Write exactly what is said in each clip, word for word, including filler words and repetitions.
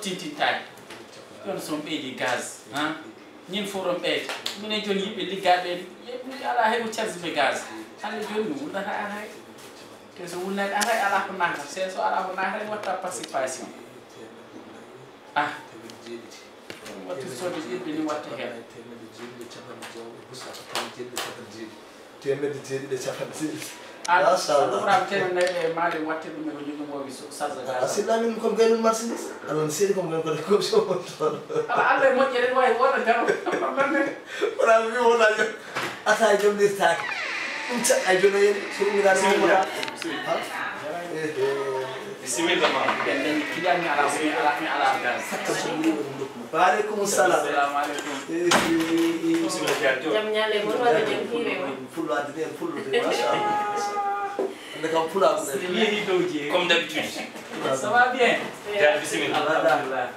Tintintaaki. Jooni so on ɓeydi gaz, han? Ñin fof ɗon ɓeyde. Minen jooni yimɓe liggaaɓe en, yimɓe alaa hay ko charge ɓe gaz. Hannde jooni mi wullata alaa hay. Te so wullaani alaa hay, alaa ko naata. Se so alaa ko naata, mi watta participation. Ah. Wattu soode ɓiɓɓe ni watta heen. Teemedde jeeɗiɗi e capanɗe jeeɗiɗi. Machallah. Ɗum ram temen nayi e maali watte ɗum e ko jogii mbowi sarga. A silla min comme gaynun marchandise. Alors seedi comme gaynun ko ko so on toon. Ala Allah e moƴƴere wawi wona garo. Wona mi wona yo. Ata jom lirtaake. Ɗum caɗɗa jono yeri so umira no wona. Bisimilla ma. Ɓen dañi client mi ala mi ala mi ala gas. Wa aleykum salam. Assalamu aleykum. Jam ñaale mon walla jam hiire mon. Pullo addini en pullo de machallah. Ande kam pulaagu de. Comme d'habitude. Ça va bien? Jaari bisimilla. Alhamdulillah.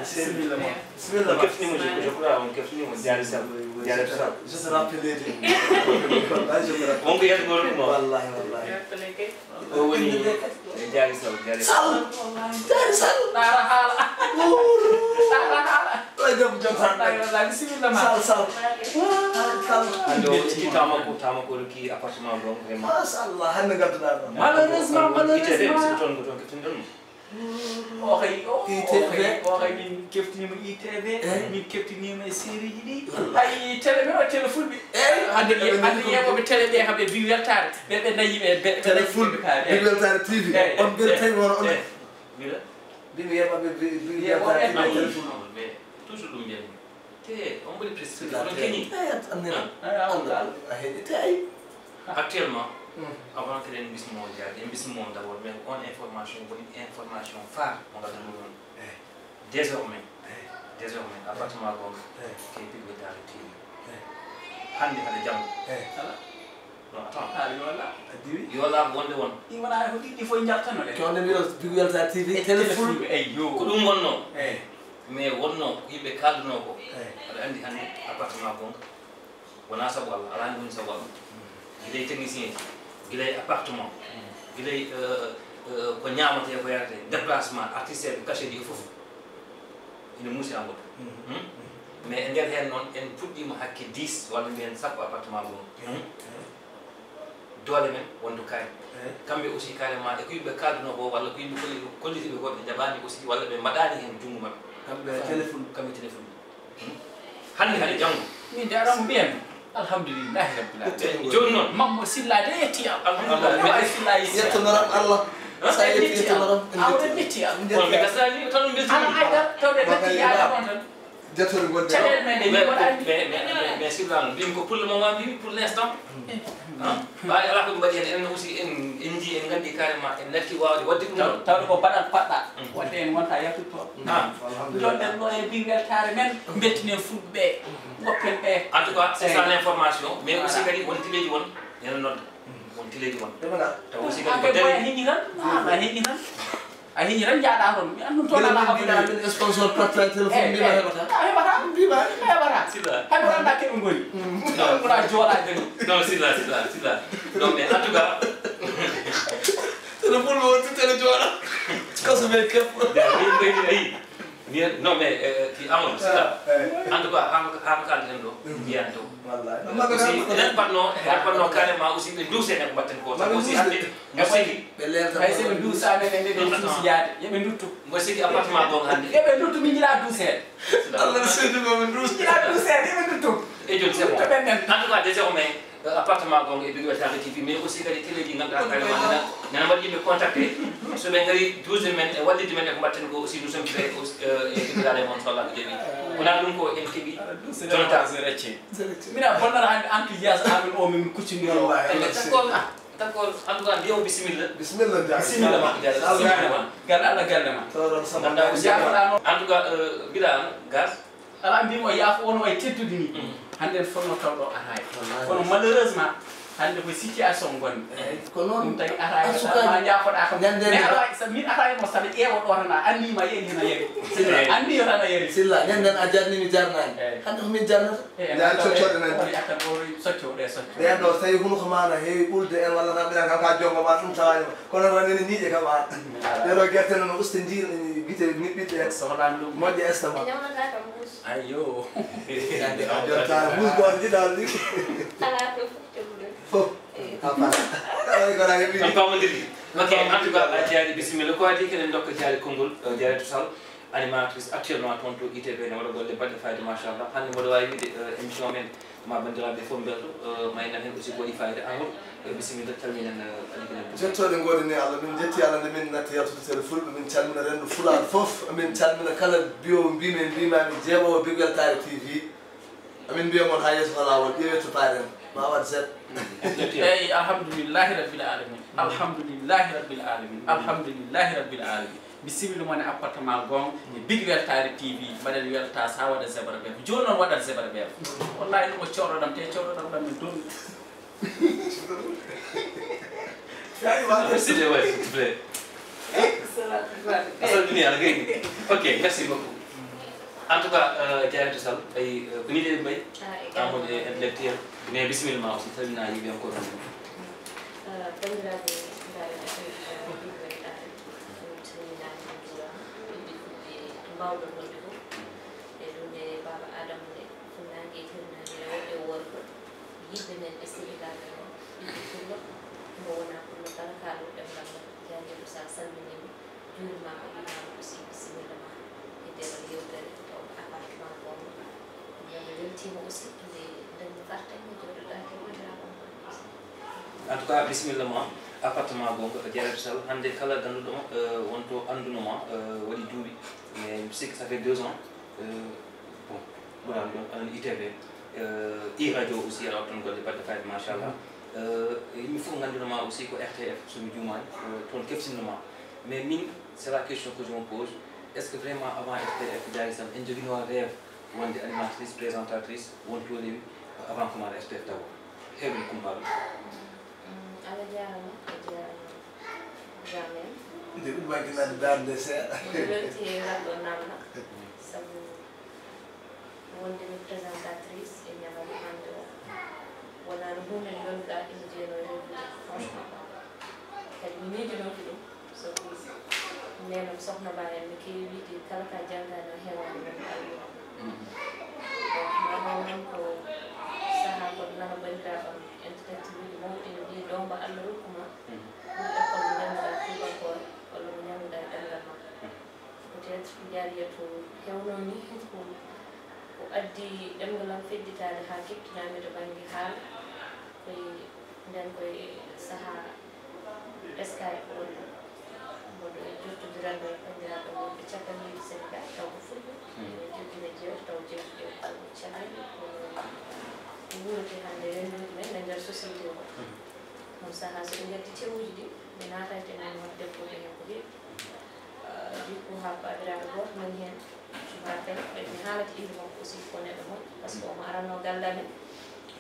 Bisimilla ma. Bisimilla ma. Kefni mo je je kula on kefni mo jaari sa. Jaari sa. Je te rappelle. Wonko yadgol ɗum o. Wallahi wallahi. O woni e jaari saw jaari saw. Jaari saw. Ɗaara haala. Ɗaara haala. Ɗo jom jom tan. Wallahi wallahi bisimilla ma. Saw saw. Saw saw. Ando ti tamako tamako ki appartement ɗon vraiment. Machallah hande gadduɗa ɗon. Malheureusement malheureusement. Toon ko toon keftinɗon mo. O kay o kay o kay min keftinima I T V. Min keftinima e sérieji ɗi. Hay télé men o télé fulɓe. Hande hande yeɓoɓe télé ɓe kam ɓe mbi weltare ɓe ɓe nayi ɓe ɓe télé fulɓe. Mbi weltare T V on mbele tawi wona on. Mbiɗa mbiɗa yeɓaɓe mbi weltare T V télé fulɓe. Toujours ɗum mbiyatmi. Te on mbaɗi presque oɗon keñi. A heɗi te ay. Actuellement, avant que eɗen bismo jaade en bismo d'abord mais on information woni information phare mo ngaddanɗon on. Désormais, désormais appartement gonga ke piɗo daaro tiri. Hande hade janngo. Non, attends. Yo la wonde won. Ɗi wona ko ɗiɗi fof jaltano de. Kewde mbiɗo Big Welta T V téléphone. Eyyo. Ko ɗum wonno. Mais wonno ko yimɓe kaldunoo ko. Aɗa anndi hannde appartement gonga wonaa sabu Allah, alaa hannde woni sabu Allah. Gila e technicien ji, gila e appartement, gila e ko ñaamatee ko yaretee, déplacement, artiste ɓe cachet ji e fof. Ina muusi Amadou. Mais e nder heen noon en puɗɗiima hakke dix walla mbiyen sappo appartement gonga. Doole men wonto kaari. Kamɓe aussi carrément e ko yimɓe kaldunoo ko walla ko yimɓe kollitiiɓe ko ɓe njaɓaani aussi walla ɓe mbaɗaani heen junngo maɓɓe. Kamɓe téléphone. Kamɓe téléphone. Hannde hade janngo. Min de aɗa mbiyan alhamdulillahi rabbil alamin. Jooni noon Mammo Silla de yetti am. Alhamdulillah. Ay Silla yetti am. Yettonoram Allah. Sa yetti yettonoram. Awre yetti am. On ɓe gasani tan on belti. Ala haydara tawde belti yaade on tan. Jattori wonde caɗeele men ɗe mi waɗani. Mais mais mais Silla mbimi ko pour le moment mbimi pour l'instant. Ɓaade ala ko ɓe mbaɗi heen en aussi en en njii en nganndi carrément en natti waawde waɗde ɗum ɗon. Tawde ko baɗal paɗɗa waɗde en wonta yaltutto. Joɗɗen ɗo e bingel taare men bettinen fulɓe ɓe goppen ɓe. En tout cas c'est ça l'information mais aussi kadi won tileeji won ene nodda won tileeji won taw aussi kadi ko dari heñi tan a heñi tan a heñi tan jaaɗa toon mi anndu toon ala haɓɓe min sponsor platta téléphone mbima heɓata a heɓata mbima heɓata sila hay ko anda keɓe ngoni wona jooɗa joni non sila sila sila non mais en tout cas téléphone mo wonti télé jooɗa kaso ɓe kep ayi Bien, non mais euh, ki Amadou Sila. En tout cas, hano hano kalden ɗo, mbiyan to. Aussi, eɗen patno, eɗen patno carrément aussi ɓe duuse en ko mbatten ko. Sabu aussi hande mo sigi. Hay so ɓe duusaani en ɓe ɓe duusi yaade, yo ɓe nduttu. Mo sigi appartement goo hande. Yo ɓe nduttu, min njiɗa duuseede. Allah no seedi mo ɓe duusi. Min njiɗa duuseede, yo ɓe nduttu. E jooni c'est bon. En tout cas, désormais, appartement gonga e Big West T V mais aussi kadi téléji ganduɗa kadi ma nana nana mbaɗi yimɓe contacté so ɓe ngari douze men e wallidde men e ko mbatten ko aussi nous sommes prêts e jibinade mon so Allah ko jaɓi wona ɗum ko en keeɓi jonta mina bonnata hande enthousiasme amen o min kuccindiro d'accord d'accord en tout cas mbiyaw bisimilla bisimilla bisimilla ma bisimilla ma galle Allah galle ma tawɗon sama ganduɗa aussi en tout cas mbiɗa an gas Alaa mbimi o yaafo won way teddude ni hannde en fotno taw ɗo ataaya kono malheureusement hannde koye situation ngonmi ko noon ɗum tagi ataaya ma jaafoɗa kam mais aɗa wawi sa min ataaya mo saɗa ƴeewa ɗo tan a anndi ma yeɗi hena yeɗi anndi yo tan a yeɗi silla nen nen a jarni mi jarnani hannde ko min jarnata yaa coccoɗe nan kono yakkan o soccoɗe Ɓeen ɗo, so tawii hunuko ma no heewi ɓulde en walla tan mbiɗa kam ka jonngo ma, ɗum tawaani ma. Kono tan ene ñiiƴe kam aan. Ɗee ɗo gerte noon usta njiiɗe, gite niɓɓiɗe en. Sohlaan ɗum. Moƴƴa estomac. Ɓe ñawnata kam mbuus. Ayyo. A jonta mbuus gooto jiɗaano ɗi. Alaa ɗo fof jogguɗen. Fof. Eyi. A faala. Ay, ko ɗa heɓi. On pamondiri. Ok, en tout cas, a jaari, bisimilla. Ko adii keɗen ndokka jaari konngol, eh, Jaratu Sall, animatrice actuellement toon to I T V ne waɗa golle baɗɗe fayda, machallah. Hannde mboɗo waawi wiide, eh, émission men, ma banndiraaɓe fof mbelto, eh, ma en nani heen aussi ko waɗi fayda. Amadou, eh, bisimilla, calminen, eh, adii keɗen. Jettooɗe ngoodani Allah, min njetti Allah nde min natti yaltude Télé Fulɓe, min calmina renndo Pulaar fof, min calmina kala mbiyo mbimi, mbimami jeeɓoowo Big Weltaare T V. Amin mbiya mon haa yeeso ko laawol, ƴeewee to paaren, ma waɗ seeɗa. Eyyi, alhamdulillahi rabbil alamin. Alhamdulillahi rabbil alamin. Alhamdulillahi rabbil alamin. Mi sivili mon e appartement gonga e Big Weltaare T V. Mbaɗen weltaare haa waɗa zébré ɓe. Jooni noon waɗat zébré ɓe. Wallahi ɗum o cooɗoɗam te cooɗoɗam ɗam min donni. Merci de, ouais, s'il te plaît. Salam. A salmini, aɗa gayni. Ok, merci beaucoup. En tout cas, euh, Jaratu Sall, ay, euh, ko nii de ɓe mbayi. Ah, e Amadou e intellectuel. Mais bisimilla ma aussi, salmina yimɓe encore. Euh, banndiraaɓe, ngarani, euh, Big Weltaare, on calminaama, on njuuraama. Ɓiɓɓe fulɓe to mbaawɗon wonde fof. E ɗum ne Baaba Adama ne, fuɗnaange e hirnaange, rewɓe e worɓe. Yiɗɓe men e sehilaaɓe men, ɓiɓɓe pullo, mo wonaa pullo kala, kaaloowo ɗemngal ngal. Jaratu Sall, salminiima, juurimaama, wiimaama aussi, bisimilla ma e nder yeewtere taw ko appartement gonga. Nde mi weltiima aussi, nde ndenmi fartaŋŋe jooɗoɗaa e banndiraaɓe am. En tout cas, bisimilla ma, appartement gonga, Jaratu Sall, hannde kala gannduɗo ma, eh, wonto annduno ma, eh, waɗi duuɓi, mais mi sikki ça fait deux ans, eh, bon, ɓuraani ɗon, aɗa anndi I T V, eh, I radio aussi, aɗa waɗa toon golle baɗɗe fayda, machallah. Eh, yimɓe fof ngannduno ma aussi ko R T F, so mi juumaani, eh, toon keftinno ma. Mais min, c'est la question que je me pose, est-ce que vraiment avant R T F, Jaratu Sall, en joginoo rêve wonde animatrice, présentatrice, won to rewi, avant ko ma R T F taw? Heewɓe kumpaaɓe. Mm, Allah jaaraama, a jaaraama, Dramé. Nde ɗum waɗi nande darnde seeɗa. Miɗo welti e ngal ɗo namna, sabu wonde mi présentatrice e ñalawma hannde o, wonaano huunde nde ngannduɗaa ina jeyanoo e rewɓe, franchement. Kadi mi miijinooki ɗum, sabu neene am Sokhna Ba en, mi keewi wiyde kala ka janngaani a heewaani wonde a wiyaama. Donc, mi wonoo noon ko sahaa ko nana banndiraaɓe am intellectuel uji mawɗi ene mbiya, "Doomba, Allah rokku ma ɓuri école mo ngannduɗaa tuubankoore, walla mo njannguɗaa e ɗemngal ma." Peut-être ko jaariya to heewnoo nii, ko, ko addi ɗemngal am fedditaade haa keptinaa mi to bannge haala. Ko e nden, ko e sahaa Skype wonno. Mboɗo jottodiranno e banndiraaɓe wonɓe caggal leydi Senegaal, taw ko fulɓe. Ɓe jokkina jeewte, taw jeewte ɗe ko caggal, kono ko wuurete hannde renndooji men e nder société o. On sahaa so ɓe ngaddi théorie ɗi, ɓe naatay e men waɗde ko heen ko heewi. Ah, jikku haa baabiraaɗo gooto nani heen, subaka, ɓe mi haalata innde makko aussi, ko neɗɗo moƴƴo, par ce que omo aranno galle amen.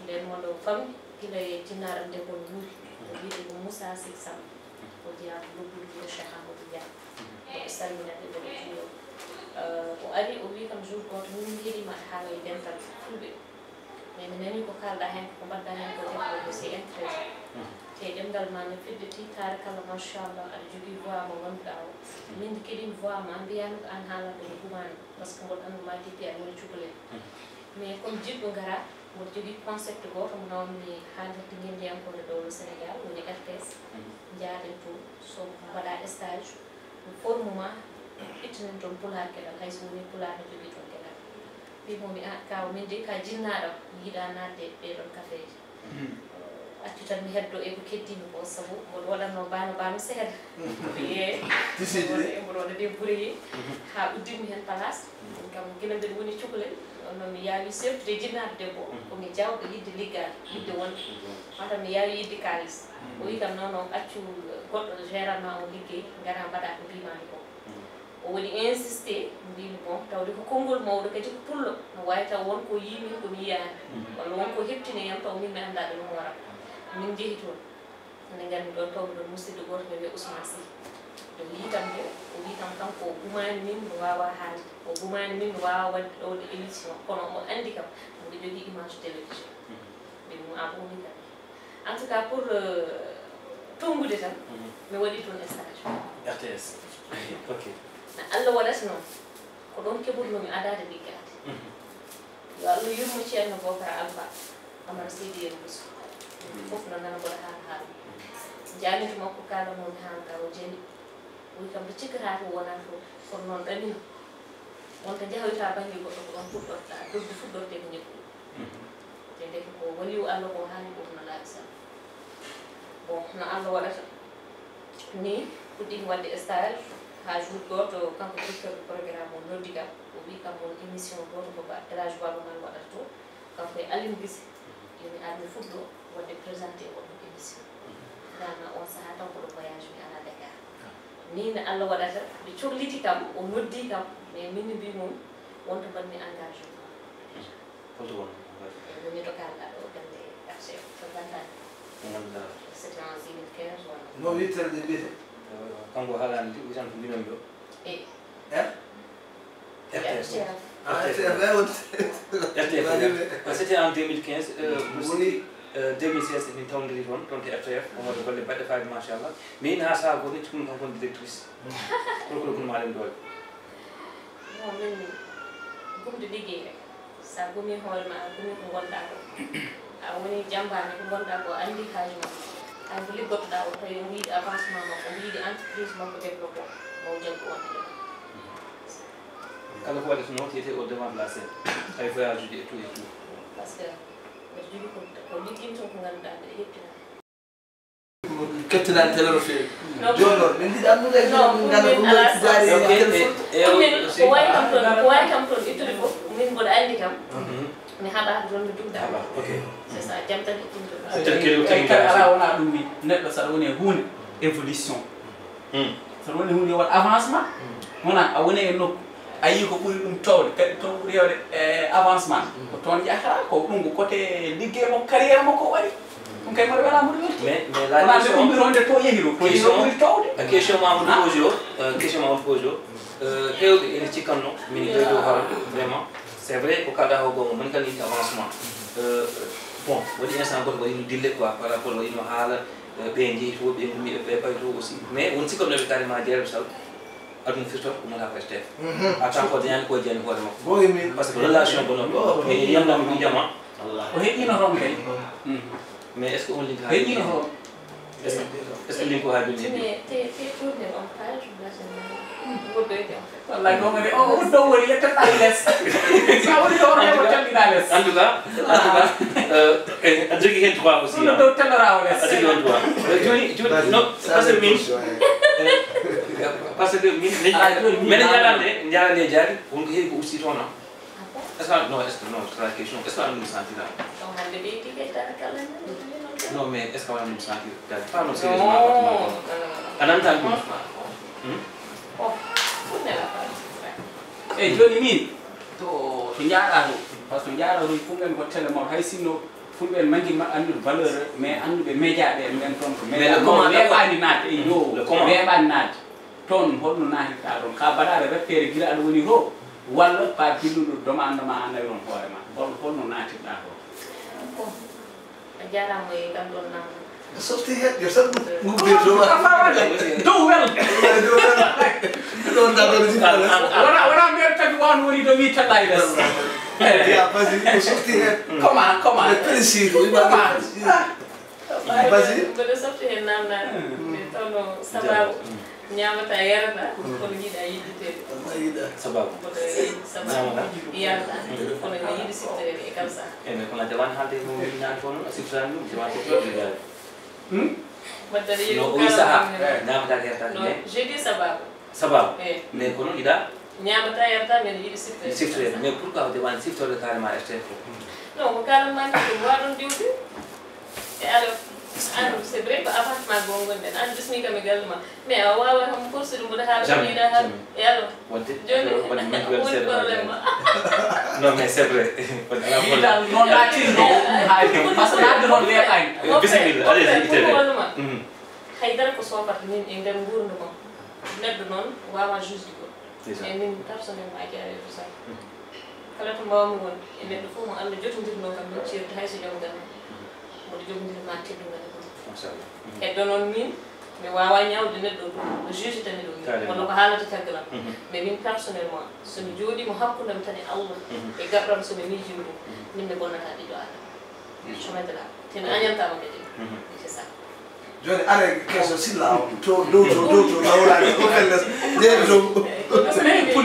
Nden mo ɗo fammi, gila e jinnaaram debbo no wuuri. O wiyetee ko Moussa Sy Samb. O jeyaa ko lobbudu wuro Cheikh Amadou Diagne. Mboɗo salmina ɓe, mboɗo juuro. Ah, o ari, o wii kam jour gooto, "Min mi heɗii ma aɗa haala e dental fulɓe." Mais mi nanii ko kaalɗaa heen, ko mbaɗɗaa heen ko, debbo ko c'est intéressant. Te ɗemngal ma no fedde tiitaare kala, machallah, aɗa jogii voix mo ngannduɗaa o. Min nde keɗiimi voix ma, mbiyaami ko aan haalata ɗo gumaani, par ce que mboɗo anndu ma depuis aɗa woni cukalel. Mais comme jiɗɗo ngara, mboɗo jogii concept gooto mo nawmi haalirde ngenndiyankoore dowlo Senegaal, woni R T S. Njaaden toon, so mbaɗaa stage, mi formu ma, ittinen toon pulaar geɗal, hay so wonii pulaar ne jogii toon geɗal. Mbimomi, "Ah, kaaw, min de ka jinnaaɗo am, mi yiɗaa naatde e ɓee ɗoon kafeeje." Accu tan mi heddo e ko keddiimi ko, sabu mboɗo waɗatnoo baano baano seeɗa. Eey. Tisiiji ɗi. Mboɗo waɗa debbureyi, haa udditmi heen place. Ɗum kam, gila mbiɗa woni cukalel, ɗoon noon mi yaawi seertude e jinnaaɗo debbo, ko mi jaawɗo yiɗde liggaade, yiɗde wonde. Maa tan mi yaawi yiɗde kaalis. O wii kam, "Non, non, accu goɗɗo gérant ma o liggey, ngaraa mbaɗaa ko mbiimaami ko." O waɗi insisté, mbimi, "Bon, tawde ko konngol mawɗo, kadi ko pullo, no waawi taw won ko yii min ko mi yiyaani, walla won ko heptini yam, taw min mi anndaa ɗo ɗum wara." Min njehi toon. Ene nganndi ɗoon, tawmi ɗoon musidɗo gooto ne wiyee Ousmane Sy. Nde o yii kam nde, o wii kam, kanko o gumaani min, no waawaa haalde. O gumaani min, no waawaa waɗde ɗo ɗo émission, kono omo anndi kam, mbiɗo jogii image télévision. Mbimi mo, A ɓoomi kadi. En tout cas, pour, euh, tonngude tan, mi waɗi toon stage. R T S. Ok. No Allah waɗata noon, ko ɗoon keɓurnoomi adaade liggaade. Yo Allah yurmo Ceerno Bocara Alfa Amara Seydi Yero Bousso. Fof no nana mboɗo haala haala. Jaamitu makko kaalanoomi haala ka o jali. O wi kam, to cikkataa to wonaa toon, kono noon ɗaminaa. Wonta njahoyta bannge goɗɗo, ko ɗoon puɗɗorta, dogde fuɗɗorte ko ñebbuɗo. Te ndeke ko waliyu Allah ko haali ɗum no laaɓi sal. Bon, no Allah waɗata. Ni puɗɗiimi waɗde stage haa jour gooto, kanko directeur de programme o noddi kam, o wi kam won émission gooto ko ba-, El Hadj Baaba Maal waɗata to, kanko e Aline Gise. Yo mi ar mi fuɗɗo waɗde présenté on ɗum émission. Finalement, on sahaa taw ko ɗo voyage mi alaa Dakar. Ni no Allah waɗata, ɓe cokliti kam, o noddi kam, mais min mbi mum, wonto mbaɗmi engagement. Holto won? E woni to kaalɗaa ɗo, gannde R C F, to Bantani. Mo ngannduɗaa? C'était en deux mille quinze walla? No wittere nde mbiyetee? Eh, kanko haalani ndi, witan ko mbiɗon ɗo. Eh. Eh? R T F. R T F. Ah, R T F, eh, won. R T F, c'était en deux mille quinze, euh, woni, euh, deux mille seize, min tawdiri toon, toon to R T F, omo waɗa golle baɗɗe fayde, machallah. Mais ina haa sahaa gooto, cikkuno kanko woni directrice. Hol ko ɗum maa ɗum doole? Non, min gumde liggey rek. So a gumii hoore ma, a gumii ko ngonɗaa ko. A woni jambaani ko ngonɗaa ko, a anndi haaju ma. Hay ko liggotoɗaa o, tawi omo yiɗi avancement makko, omo yiɗi entreprise makko développé, mo jaggu on e ɗum. Kala ko waɗata noon, tu étais au devant de la scène. Hay voyage uji et tout et tout. Parce que mbeɗa jogii ko, ko ligginto ko ngannduɗaa mbeɗa heptina. Kettinaani télé no feewi. Non, jooni noon, min njiɗi anndude e non, min ngannda ɗum min ɗum alaa jaari e sens. Ok, téléphone. E, e, ɗum min, aussi, ko wayi kam toon, ko wayi kam toon ittude fof, min mboɗo anndi kam. Mhm. Mi haɓaaka toon, mi dugda. Haɓa, ok. C'est ça, jam tan ittinto ɗum. Tel que ɗum kadi alaa, wonaa ɗum ni. Neɗɗo, saɗa woni e huunde, évolution. Hmm. Saɗa woni e huunde, yo waɗ avancement. Hmm. Wonaa a woni e nokku, a yii ko ɓuri ɗum toowde, kadi toon ɓuri heewde, eh, avancement. Hmm. Ko toon yahata, ko ɗum ko côté liggey makko, carrière makko o waɗi. Ɗum kay mboɗo welaa mboɗo weltii. Mais, mais la question, wonaa nde ummironde to yehiro, to yehiro question, ɓuri toowde. Eh, question mo Amadou, ah, posé o, eh, question mo Amadou posé o, eh, heewɓe ene cikkanno min e dow hoore, vraiment. C'est vrai, ko kaalɗaa ko goonga, moni kala yiɗi avancement. Euh, bon, waɗi instant goto waɗino dille quoi, par rapport waɗino haala, euh, ɓe njehi to, ɓe ngummi, ɓe pawi to aussi. Mais won sikkatnooɓe carrément Dieynaba Sall, aduna firtoto ko ummotaako R T F. Mhm. A tan ko dañaani ko jani hoore makko. Goonga min. Parce que relation bono. Goonga. E yiyannam mi wiyama. Wallaahi. O heƴiino toon kay. Mhm. Mais est-ce que on link haa heƴiino toon? Est-ce que, est-ce que link o haa jooni heɓii? Mais te, te tourner on page, mbasen woɗɗoyde on. Wallaahi, goonga de, o, o ɗo woni, yettoɗaa les. So a woni ɗo, o rewa calminaa les. En tout cas, en tout cas, euh, eh, a jogii heen droit aussi, ɗum no hein. Ɗo telloraawo les. A jogii heen droit. Euh, jooni, jooni, non, parce que min, eh, parce que min, min, ah, jooni min minen njaarande, njaarande jaari, won ko heewi ko usti toon, ah. Ah bon? Est-ce que, non, est-ce que, non, c'est la question. Est-ce que a ɗum sentir? Donc, hannde ɓe yiɗi kay tan kala nani, ɗum non. Non, mais est-ce que a ɗum sentir? Pas non, sérieusement, non, non, non. A nantan ɗum? Franchement, oh. Hmm? Oh, pour ne la pas. Eyi, jooni min, to, to njaaɗaa to, par ce que njaaɗaa to, Fulɓe en ko télé mawɗo, hay sinno Fulɓe en mangi ma anndude valeur, mais annduɓe média ɓe, ɓen toon ko média mawɗo, weeɓaani naatde, eyi, yo, weeɓaani naatde. Toon, holno naatirɗaa ɗoon? Ka baɗaare repère gila aɗa woni to, walla pa billuɗo demande ma a nawi ɗoon hoore ma? Hol, holno naatirɗaa ɗoon? Bon, a jaaraama e ngal ɗoon naamndal. A softii heen, yo tan ngubbe dow. Ka fawaade dow wel. Dow wel. Ɗoon da ɗoon jiɗɗo les. Wona, wona mbeer tawi wano woni ɗo wi tallay les. Ya, vas-y, ko softii heen. Comment, comment? Mais précis, oui, comment? Précis. Ah. Basi? Mboɗo softi heen naamnaade. Hmm. Nde tawno sababu. Hmm. Ñaamata, yarata, hmm, kono yiɗa yiɗditeede. Yiɗa. Sababu. Mboɗo yiɗi sababu. Ñaamata. Yarata. Hmm. Kono ene yiɗi siftoreede e kala sahaa. Eyi, mais kono a jaɓaani haalde e mo winnaani ko noon, a siftoraani ɗum, jaɓaani siftoreede gaari. Hmm? Mbaɗta ɗe yeru. No, o wi sahaa. Eh. Ñaamata, yarata, non, mais je dis sababu. Sababu. Eh. Mais kono yiɗa? Ñaamata, yarata, mais yiɗi siftoreede. Siftoreede. Mais pourquoi o jaɓaani siftoreede carrément R T F ko? Non, ko kalan maa ko ɗum waaɗon diwde. E alors, an, c'est vrai ko appartement goo ngonɗen. An bismi kam e galle ma. Mais a waawaa kam forsude mboɗo haala ko yiɗaa haala. Jamais, jamais. E alors? Wadde, jooni, wadde min ko woni problème ma? Non, mais c'est vrai. Wadde alaa problème. Yiɗal noon laatirno ɗum haali. Par ce que naatde toon weeɓaani. Bisimilla, allez-y, ittede. Mon frère, pour walluma. Mhm. Haydara ko soofata min e nder nguurndam am. Neɗɗo noon waawaa juge goɗɗo. C'est ça. E min personnellement, a jaari e Roussaye. Mhm. Kala to mbaawmi wonde, e neɗɗo fof mo Allah jotondirnoo kam min ceerti, hay so joom galle. Mhm. Jogondire ma teddungal e ɗum. Machallah. Heddo noon min, mi waawaa ñaawde neɗɗo ɗum, no juge tani ɗum. Carrément. Walla ko haalata caggal am. Mhm. Mais min personnellement, so mi jooɗiima hakkundam tan e Allah, mhm, e gaɗɗam so mi miijii ɗum, mhm, min mi bonnataa ɓiɗɗo Aadama. Mhm. Jamais de la vie. Te mi añantaama ɓe ɗiɗo. Mhm. C'est ça. Jooni, are keso silla o, to dow to, dow to, nawlaade ko felles. Jeeri dow. Ɗum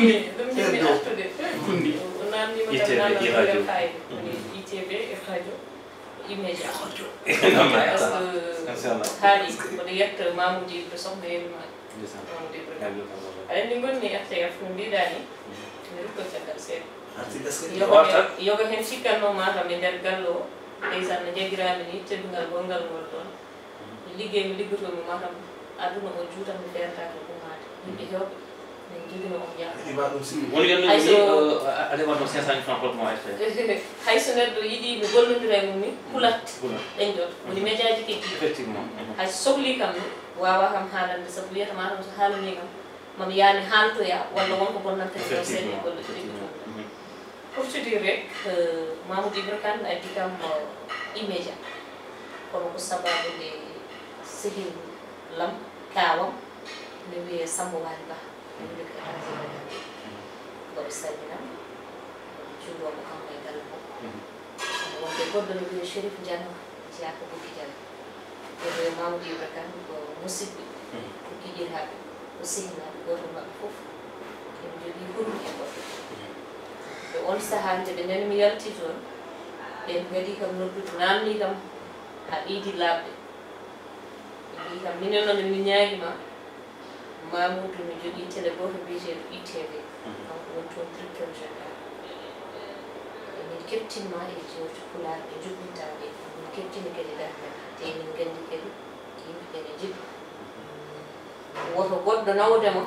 njiɗmi artude. Kunndi. O naamniima kam naamnal ko nder fayida. Woni I T V e radio. Immédiat. Par ce que haali mboɗo yetta Mamoudou Ibra Sow, mbo yelma Mamoudou Ibra Kane. Aɗa anndi ngonmi R T F no mbiɗa ni, mi rutto caggal seeɗa. Yoga heen, yoga heen cikkanno matam e nder galle o, ndeysaan no jagiraami ni, teddungal gonngal ngol ɗoon. Mi liggey, mi liggotoo, mi matam aduna o juutan, mi feertaaki ummaade. Yimɓe heewɓe min njogino on yaakaar. Ima ɗum sirri. Woni ganduɗo ni, hayso, euh, a- a- aɗa waɗno cinq cent mille francs hoto mo arta. Hay so neɗɗo yiɗi mi gollondira e mum ni, hulat. Hulat. Ɗen jot. Woni médiaji keddiɗi. Effectivement. Mhm. Hay so sohli kam ni, wawa kam haalande, sabu wiyata ma tan so haalani kam, mami yaani haaltoya, walla wonko bonnanta mi ɗo seeɗa e golle ɗe. Effectivement. Mhm. Pour te dire rek, euh, Mamoudou Ibra Kane addi kam, euh, immédiat. Kono ko sababu nde sehil lam, taawam, ne wiyee Sammbo Waali Bah. Ne wiyee ko États-Unis. Mboɗo salminam, mboɗo juuloo mo kanko e galle makko. Omo wonde goɗɗo ne wiyee Chérif Diallo, jeyaa ko Bukki Diallo. Ɓe wiyee Mamoudou Ibra Kane ko musidɓe, ko giƴiraaɓe, ko sehilaaɓe, gooto e maɓɓe fof ene jogii huruuji e goɗɗo. E oon sahaa, nde ɓe nani mi yaltii toon, ɓe ngadii kam noddude, naamnii kam haa ɓeydi laaɓde. Ɓe mbii kam, minen noon, emin ñaagii ma, Mamoudou no jogii télé gooto biyeteeɗo I T V. Mhm. Kanko woni toon directeur général. Emin keptin ma e jewte pulaar ɗe joɓɓintaa ɗe. Emin keptini kadi darnde ma. Te emin nganndi kadi ko yimɓe ɓe ne njiɗ ma. Woto goɗɗo nawde ma,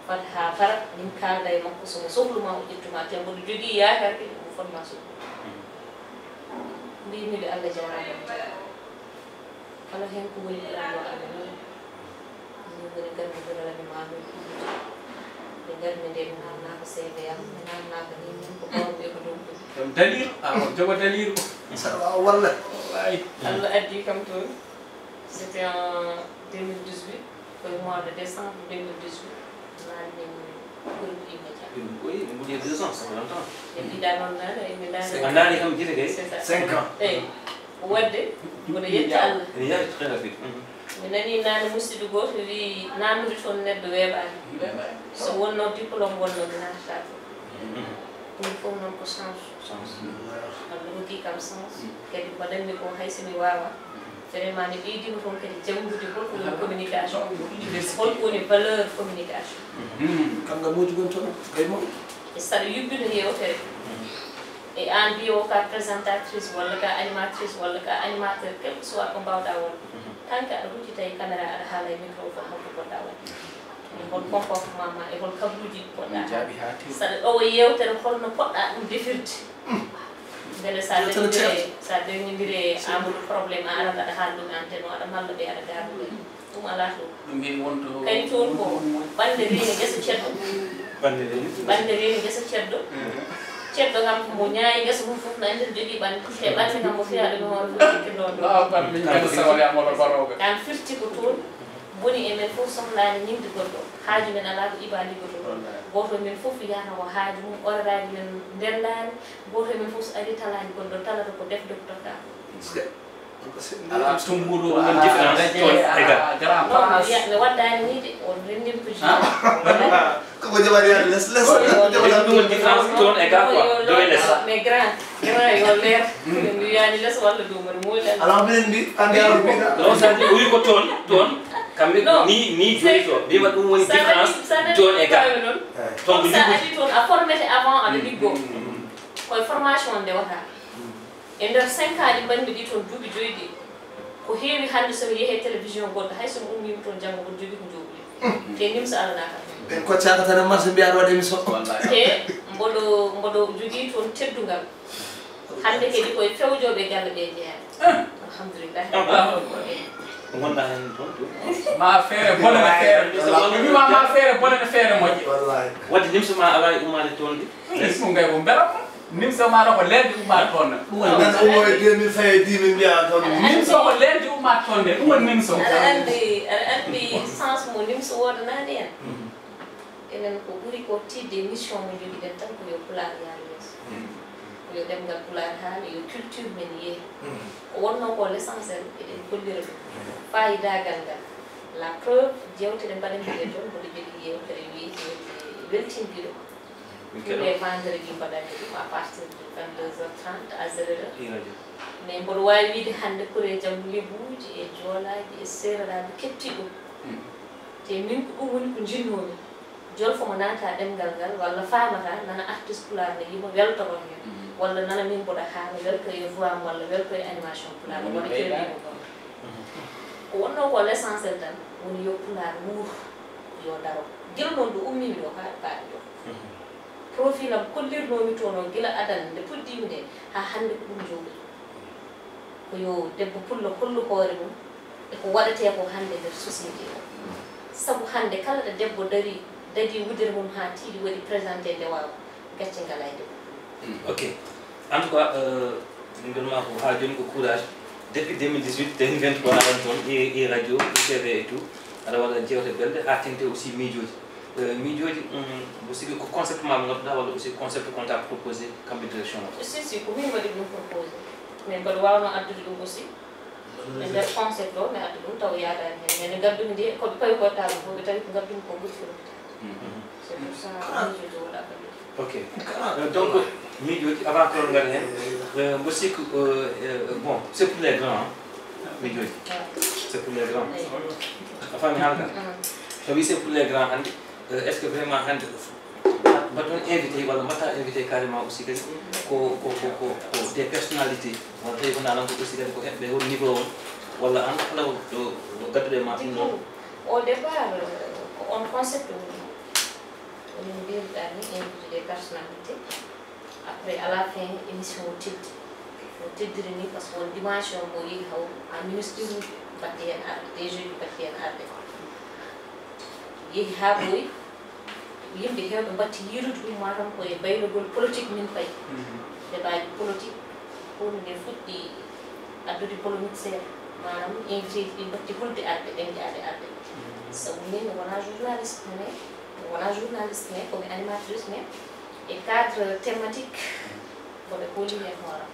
fat haa para, min kaalda e makko, so mo sohlu ma, o ƴettu ma. Te mboɗo jogii yaakaar kadi omo fot ma sohlude. Mhm. Mbiymi ɓe, Allah jaaraama on jaaraama. Kala heen ko woni ko ɗum ɗo Allah ni. Min woni garmi Birame Mamoudou Ibra. Ɓe garmi nde mi naamnaaka C V am, mi naamnaaka ni min ko ɓawmi e ko ɗum ɗum. Ɗum daliiru, a on jogo daliiru. Saɗa waawa walla. Wallahi. Allah addi kam toon. C'était en deux mille dix-huit, ko e mois de décembre deux mille dix-huit. Naamni min groupe Immédiat. Ɗum ko, ɗum ɓuri deux ans, ça fait longtemps. Ɓe mbiɗa noon naane, e mi naane. A naani kam gite kay? C'est ça. Cinq ans. Eyi. Waɗde, mboɗo yetta Allah. Ene yaawi très rapide. Mhm. Mi nanii naane musidɗo gooto wii, naamnude toon neɗɗo weeɓaani. Weeɓaani. So wonnoo diplôme wonnoo, mi naatataa toon. Mhm. Ɗum fof noon ko chance. Chance. Allah hokki kam chance. Mhm. Kadi mbaɗanmi ko hay so mi waawaa. Mhm. Vraiment, mi ɓeydiima toon kadi janngude holko woni communication. Université. Holko woni valeur communication. Mhm. Kam ngam moƴƴugol toon, kay mo. E saɗa yuɓɓina yeewtere. Mhm. E aan mbiyowo ka présentatrice walla ka animatrice walla ka animateur, quel que soit ko mbaawɗaa won. Mhm. Tant que aɗa huccita e caméra, aɗa haala e microphone, holko poɗɗaa waɗde? E hol comportement ma, e hol kabaruuji ɗi poɗɗaa? Jaabi haa tew. Saɗa ɗowa yeewtere, holno poɗɗaa ɗum defirde? Mm. Mbele sa dewtana dewtindire, ceerno, sa dewtindire e Amadou problème, a arat aɗa haala ɗum e antenne o, aɗa malla ɓe, aɗa gaarna ɓe. Ɗum alaa toon. Ɗum heen wonto. Kadi toon ko ɓannde reeni gesa ceddo. Ɓannde reeni? Ɓannde reeni gesa ceddo. Mhm. Ceddo kam ko mbo ñaayi gesa mum fof, na nder jogii ɓannde. Te ɓannde kam mbo fiyaa ɗum e hoore fof, sikkirɗo ɗum. Ah, ɓannde ñande sawale am walla barooga. Kam firti ko toon. Boni e men fof sohlaani ñiŋde goɗɗo. Haaju men alaa ko iba liggotoo. Wallaay. Gooto e men fof yahata ko haaju mum, oreraaji men ndenndaani. Gooto e men fof so arii talaani goɗɗo, talata ko defde ko tokka. Alaa tumbuɗo, ɗum woni différence toon e ga. Non, mi wiya, mi waddaani nii de, on renndin ko jiiɗi. Koko jaɓani yaade les, les. Ɗum woni différence toon e ga quoi, dow e les. Mais grand, grand yo leer. Mi wiyaani les walla dow mbaɗa moƴƴi. Alaa, minen mbi-, anndi. Non, ça dit, oui, ko toon, toon. Kamɓe ni, ni joyi to. Mbima ɗum woni différence toon e ga. Toon ko sa ari toon, a formete avant aɗa liggo. Koye formation ndewata. E nder cinq ans ɗi mbaɗmi ɗi toon, duuɓi joyi ɗi, ko heewi hannde so mi yehe télévision goɗɗo, hay so mi ummiima toon janngo, mboɗo jogii ko njoɓmi. Te nimsa alanaa kam. Ɓen koccaaka tan e marché mbiyaa aɗa waɗa émission. Wallaay. Te mboɗo, mboɗo jogii toon teddungal. Hannde kadi koye fewjooɓe galle ɓe jeyaa. Alhamdulillah. Ɗum wonɗaa heen toon, toon? Ma feere bonane feere. Wallaay. Mi wiima ma feere bonane feere moƴƴe. Wallaay. Wadde nimsa ma alaa e ummaade toon de? Ɗum kay ko mbela. Nimso maaro ko leerde ummaade toon. Ɗum woni Nan umo e deux mille cinq e dix min mbiya toon. Nimso ko leerde ummaade toon de, ɗum woni nimso. Aɗa anndi, aɗa anndi sens mo nimso woodanaani en. Enen ko ɓuri ko tiiɗde e mission mo njogiɗen tan ko yo Pulaar yaar yeeso. Ko yo ɗemngal Pulaar haale, yo culture men yeeh. Ko wonnoo ko l'essentiel, eɗen kollira ɗum. Faayidaagal ngal. La preuve, jeewtere mbaɗanmi ɗe toon, mboɗo jogii yeewtere wiyetee weltindiiɗo. Tous les vendredis mbaɗanmi ɗum à partir de vingt-deux heures trente à zéro heure. Mais mboɗo waawi wiyde hannde kure jam lebuuji e joolaaji e seereraaɓe kettii ɗum. Te min ko ɗum woni ko njinnoomi. Jolfo mo naata ɗemngal ngal walla faamata nana artiste pulaar ne yima weltoro heen walla nana min mboɗo haala welto e voix am walla welto e animation pulaar wona keewɗiɗo ɗon. Ko wonnoo ko l'essentiel tan woni yo pulaar wuur, yo daro. Gila noon ɗo ummimi ɗo haa ɗo paaɗi ɗo. Profil am kollirnoomi toon o gila adana nde puɗɗiimi nde haa hannde ko ɗum jowɗi. Ko yo debbo pullo hollu hoore mum e ko waɗetee ko hannde nder société o. Sabu hannde kala ɗo debbo darii, dadii wudere mum haa tiiɗi waɗi présenté ndewaagu, gacce ngalaa e debbo pullo. Ok. En tout cas, min mbiyatma ko haa jooni ko courage. Depuis deux mille dix-huit, deux mille vingt-trois aɗa toon e radio, e TV et tout. Aɗa waɗa jeewte belɗe, haa teeŋti aussi miijooji. Miijooji, mboɗo sikki ko concept ma mo ngannduɗaa walla aussi concept ko on tawaa proposé kamɓe direction o? Si, si, ko min waɗi ɗum proposé. Mais mboɗo waawnoo addude ɗum aussi e nder concept o, mi adda ɗum taw yaadaani heen. Mais nde ngaddumi nde, ko ɓe pawi ko e table fof, ɓe tawi ko ngaddumi ko ɓuri fof. C'est pour ça miijooji o waɗa balɗe. Ok. Donc, miijooji avant que on ngara heen, mboɗo sikki, bon, c'est pour les grands, miijooji. C'est pour les grands. A faami haala ka? So wi c'est pour les grands hannde, est ce que vraiment hannde mbaɗon invité walla mbaɗta invité carrément aussi kadi ko ko ko ko ko des personnalités walla tawi ko nalan ko aussi kadi ko heɓɓe hol niveau on walla an kala ɗo ɗo gadduɗo e ma ɗum ɗon? Au départ, ko on concept woni, woni mbirɗa ni invité des personnalités. Après, à la fin, émission o teddi. O teddiri ni, parce que won dimension mo yehi haw, en ministre uji batti hen arde, DG uji batti hen arde. Yehi haa ɓooyi, yimɓe heewɓe mbatti yiidude ɗum, matam ko e baylogol politique min payi. Débat ji politique, huunde nde fuɗɗi addude polémique seeɗa. Maanaam invité ji ɗi mbatti hulde arde, ɗemjaade arde. Sabu min wonaa journaliste, mais wonaa journaliste, mais ko mi animatrice, mais e cadre thématique mboɗo hoolii heen hooram.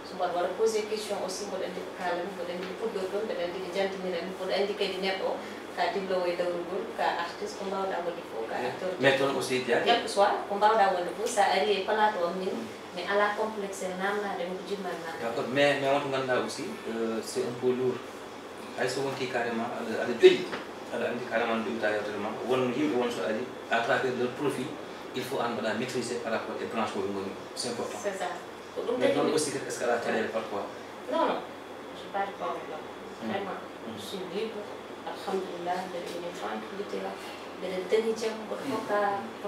So mboɗo waɗa posé question aussi, mboɗo anndi ko kaalanmi, mboɗo anndi ko puɗɗortoo, mboɗo anndi ko jantinirmi, mboɗo anndi kadi neɗɗo o ka diplôme e dawrugol, ka artiste, ko mbaawɗaa wonde fof, ka acteur. Mais toon aussi, quel que soit ko mbaawɗaa wonde fof, so a arii e plateau am min, mi alaa complexe e naamnaade mo ko jiɗ-mi naamnaade. D'accord, mais mais won to ngannduɗaa aussi, c'est un peu lourd. Hay so wonti carrément aɗa aɗa ƴoƴi, aɗa anndi carrément no ƴoƴata yewtere ma, won yimɓe won so arii à travers leur profil, il faut an mbaɗa maîtriser par rapport e branche o ɓe ngoni, c'est important. C'est ça. Ko ɗum tagi mi. Mais ɗon aussi kadi est ce que aɗa caɗeele parfois? Non, non, je n'ai pas de problème. Vraiment, je suis libre. Alhamdulillah, mbeɗa ina tranquillité, mbeɗa dañi jam, mboɗo hokka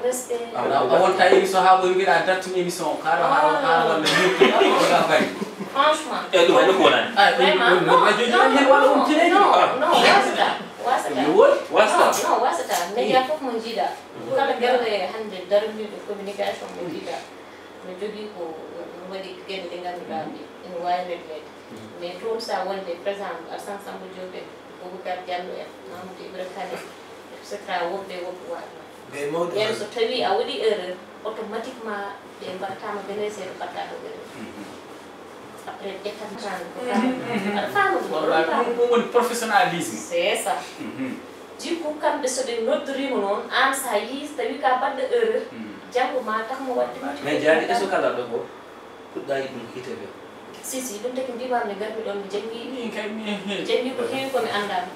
respect. A wonta émission haa ɓooyi mbiɗa dartini émission o, kaɗo haa haa walla yewtude ko gam kadi. Franchement. E ɗum wayno ko wonani. Ay ɗum ɗum radio ji ɗon hen walla on télé ji. Non, non, wasata, wasata. No woni? Wasata. Non, non, wasata. Média fof mo jiiɗa. Kala galle hannde daraniiɗo communication mo jiiɗa. No jogii ko no waɗi geɗe ɗe ngannduɗaa ɗe ene waawi regleede. Mais toon so a wonde par exemple Alsan Samba Diop en, Boubacar Diallo en, Mamoudou Ibra Kane en, et cetera, woɓɓe e woɓɓe waɗno. Ɓeen so tawii a waɗii erreur, automatiquement ɓe mbaɗataama gene seeɗa mbaɗɗaa ɗo erreur. Après ƴettataano ko kala aɗa faama ɗum. Wallaahi ɗum ɗum woni professionnalisme. C'est ça. Du coup kamɓe so ɓe noddoriima noon, aan so a yii so tawii ka baɗɗo erreur, janngo ma taxmo waɗde motivation. Mais Diaby, est ce que kala ɗo ko puɗɗaa yiɗ ɗum hite ɓe? Si si, ɗum taki mbiimaami nde ngarmi ɗoon mi janngi. Min kay mi janngi ko heewi ko mi anndaano.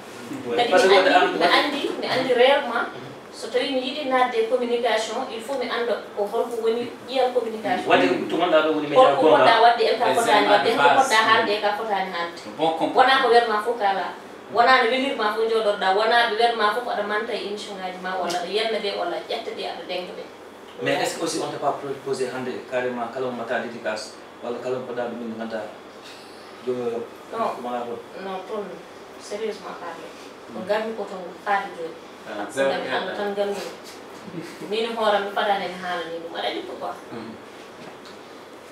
Kadi mi anndi mi anndi mi anndi réellement so tawii mi yiɗi naatde e communication il faut mi annda ko holko woni ƴiyal communication. Waɗde ko tumanɗaa ɗo woni média. Holko poɗɗaa waɗde en ka fotaani waɗde en ko poɗɗaa haalde e ka fotaani haalde. Wonaa ko welmaa fof kaalaa. Wonaa no welirmaa fof njooɗorɗaa, wonaa ɓe welmaa fof aɗa manta e émission ngaaji ma walla aɗa yelna ɓe walla aɗa ƴetta ɓe aɗa denka ɓe. Mais est ce que aussi on t'a pas proposé hannde carrément kala mo mbaɗtaa dédicace walla kala mo mbaɗɗaa ɗum min nganndaa joom o wonaa toon? Non, toon sérieusement parlé ko ngarmi ko toon faade jooni. Ngami Allah tan ngannduɗo. Min e hooram mi fadaani mi haalanii ɗum aɗa anndi pourquoi?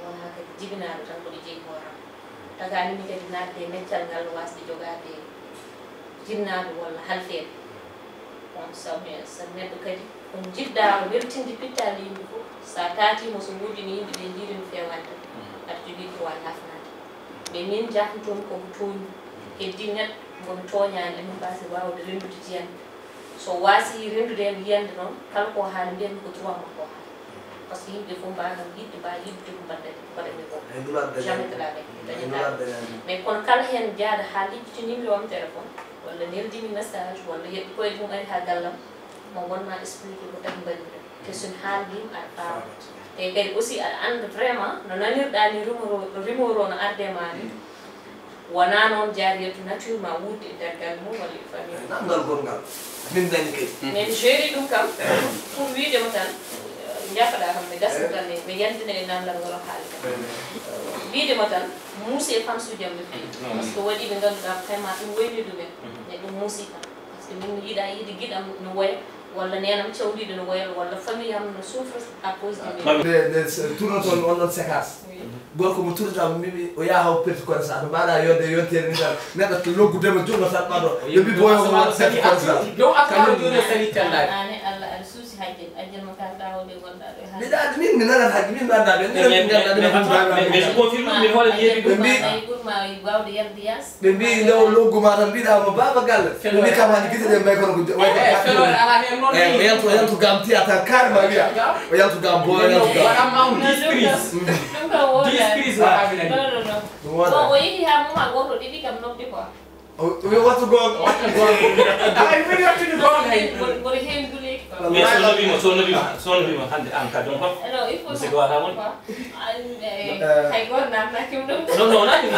Wonaa kadi jibinaaɗo tan ko ɗo jeyi hooram. Tagaani mi kadi naatde e meccal ngal waasde jogaade jinnaaɗo walla halfeeɓe. On so, so neɗɗo kadi ko njiɗɗaa o weltinde pittaali yimɓe fof, so a taatiima so woodii no yimɓe ɓe njiiri no feewaani tan, aɗa jogii droit yaafnaade. Mais min njaafnotoomi ko mo tooñi, heddii neɗɗo mo mi tooñaani, emin mbaasi waawde renndude jiyanɗe. So waasi renndude heen yiyannde noon, kala ko haali mbiyatmi ko trois mois ko haali. Parce que yimɓe fof mbaawaa yiɗde, mbaawaa yiɗde ko mbaɗɗen, ko mbaɗatmi ko. Jamais de la vie, dañataa. Mais kono kala heen jaaɗo haa lijjito numéro am téléphone, walla neldimi message, walla yeɗɗo koye mum ari haa gallam, mo wonma expliqué ko tawi mbaɗi ɗum. Te so mi haalii ɗum, aɗa faama. Te kadi aussi aɗa annda vraiment no nanirɗaa ni rumeur o, rumeur o no arde ma ni. Wonaa noon Jaariyatu nature ma wuurde e dargal mum walla e famille mum. Namdal gonngal. Min nani kadi. Min jeeri ɗum kam, pour wiide mo tan, eh, njafaɗaa kam, mi gasno tan, mi yandina e namdal ngal o haali kam. Wiide mo tan, muusi e fansuuji am ɓe feewi. Parce que waɗii ɓe ngannduɗaa vraiment ɗum woyni ɗumen. Mais ɗum muusi kam. Parce que min mi yiɗaa yiide giɗo am no woya, walla neenam cawliiɗo no woya, walla famille am no souffre à cause de min. Nde, nde se-, tournoton on ɗon séquence. Oui. Gorko mo tournata mo mimi o yaha o perti connaissance. No mbaɗa yonde yontere ni tan. Neɗɗo to loggudema jungo tan ɓaɗo. Ɓe mbi boyo mo waɗ perti connaissance. Dow account joni o sali tellaki. An e Allah aɗa suusi hajjel. Hajjel mo kalɗa o de gonɗa ɗo e hajjel. Mbiɗa andi min mi nanat hajji min mi anda ɓe. Min min ganda ɓe. Mais je confirme min hoore mi yeeɓi ɗum. Ɓe mbi ɓurma wawde yarde yas. Ɓe mbi nde o loggu ma tan mbiɗa mo baba galle. Ɓe mbi kam hani gite ɗe mbay kono ko way ko. Eh, o yaltu o yaltu gam théâtre carrément wiya. O yaltu gam boy o yaltu gam. Waɗamma on dix prises. Dix prises waɗami nani. Ɗum wona. O yehi ha moma goto ɗiɗi kam noppi quoi. O wi wattu goonga. Wattu goonga. Ay mbiɗa wattude goonga hay. Mboɗo heewi duleeki quoi. Mais so nobima so nobima so nobima hande an ka donc. Non, il faut musique wata won. Hay goto namnaki ɗum. Non non wona ɗum.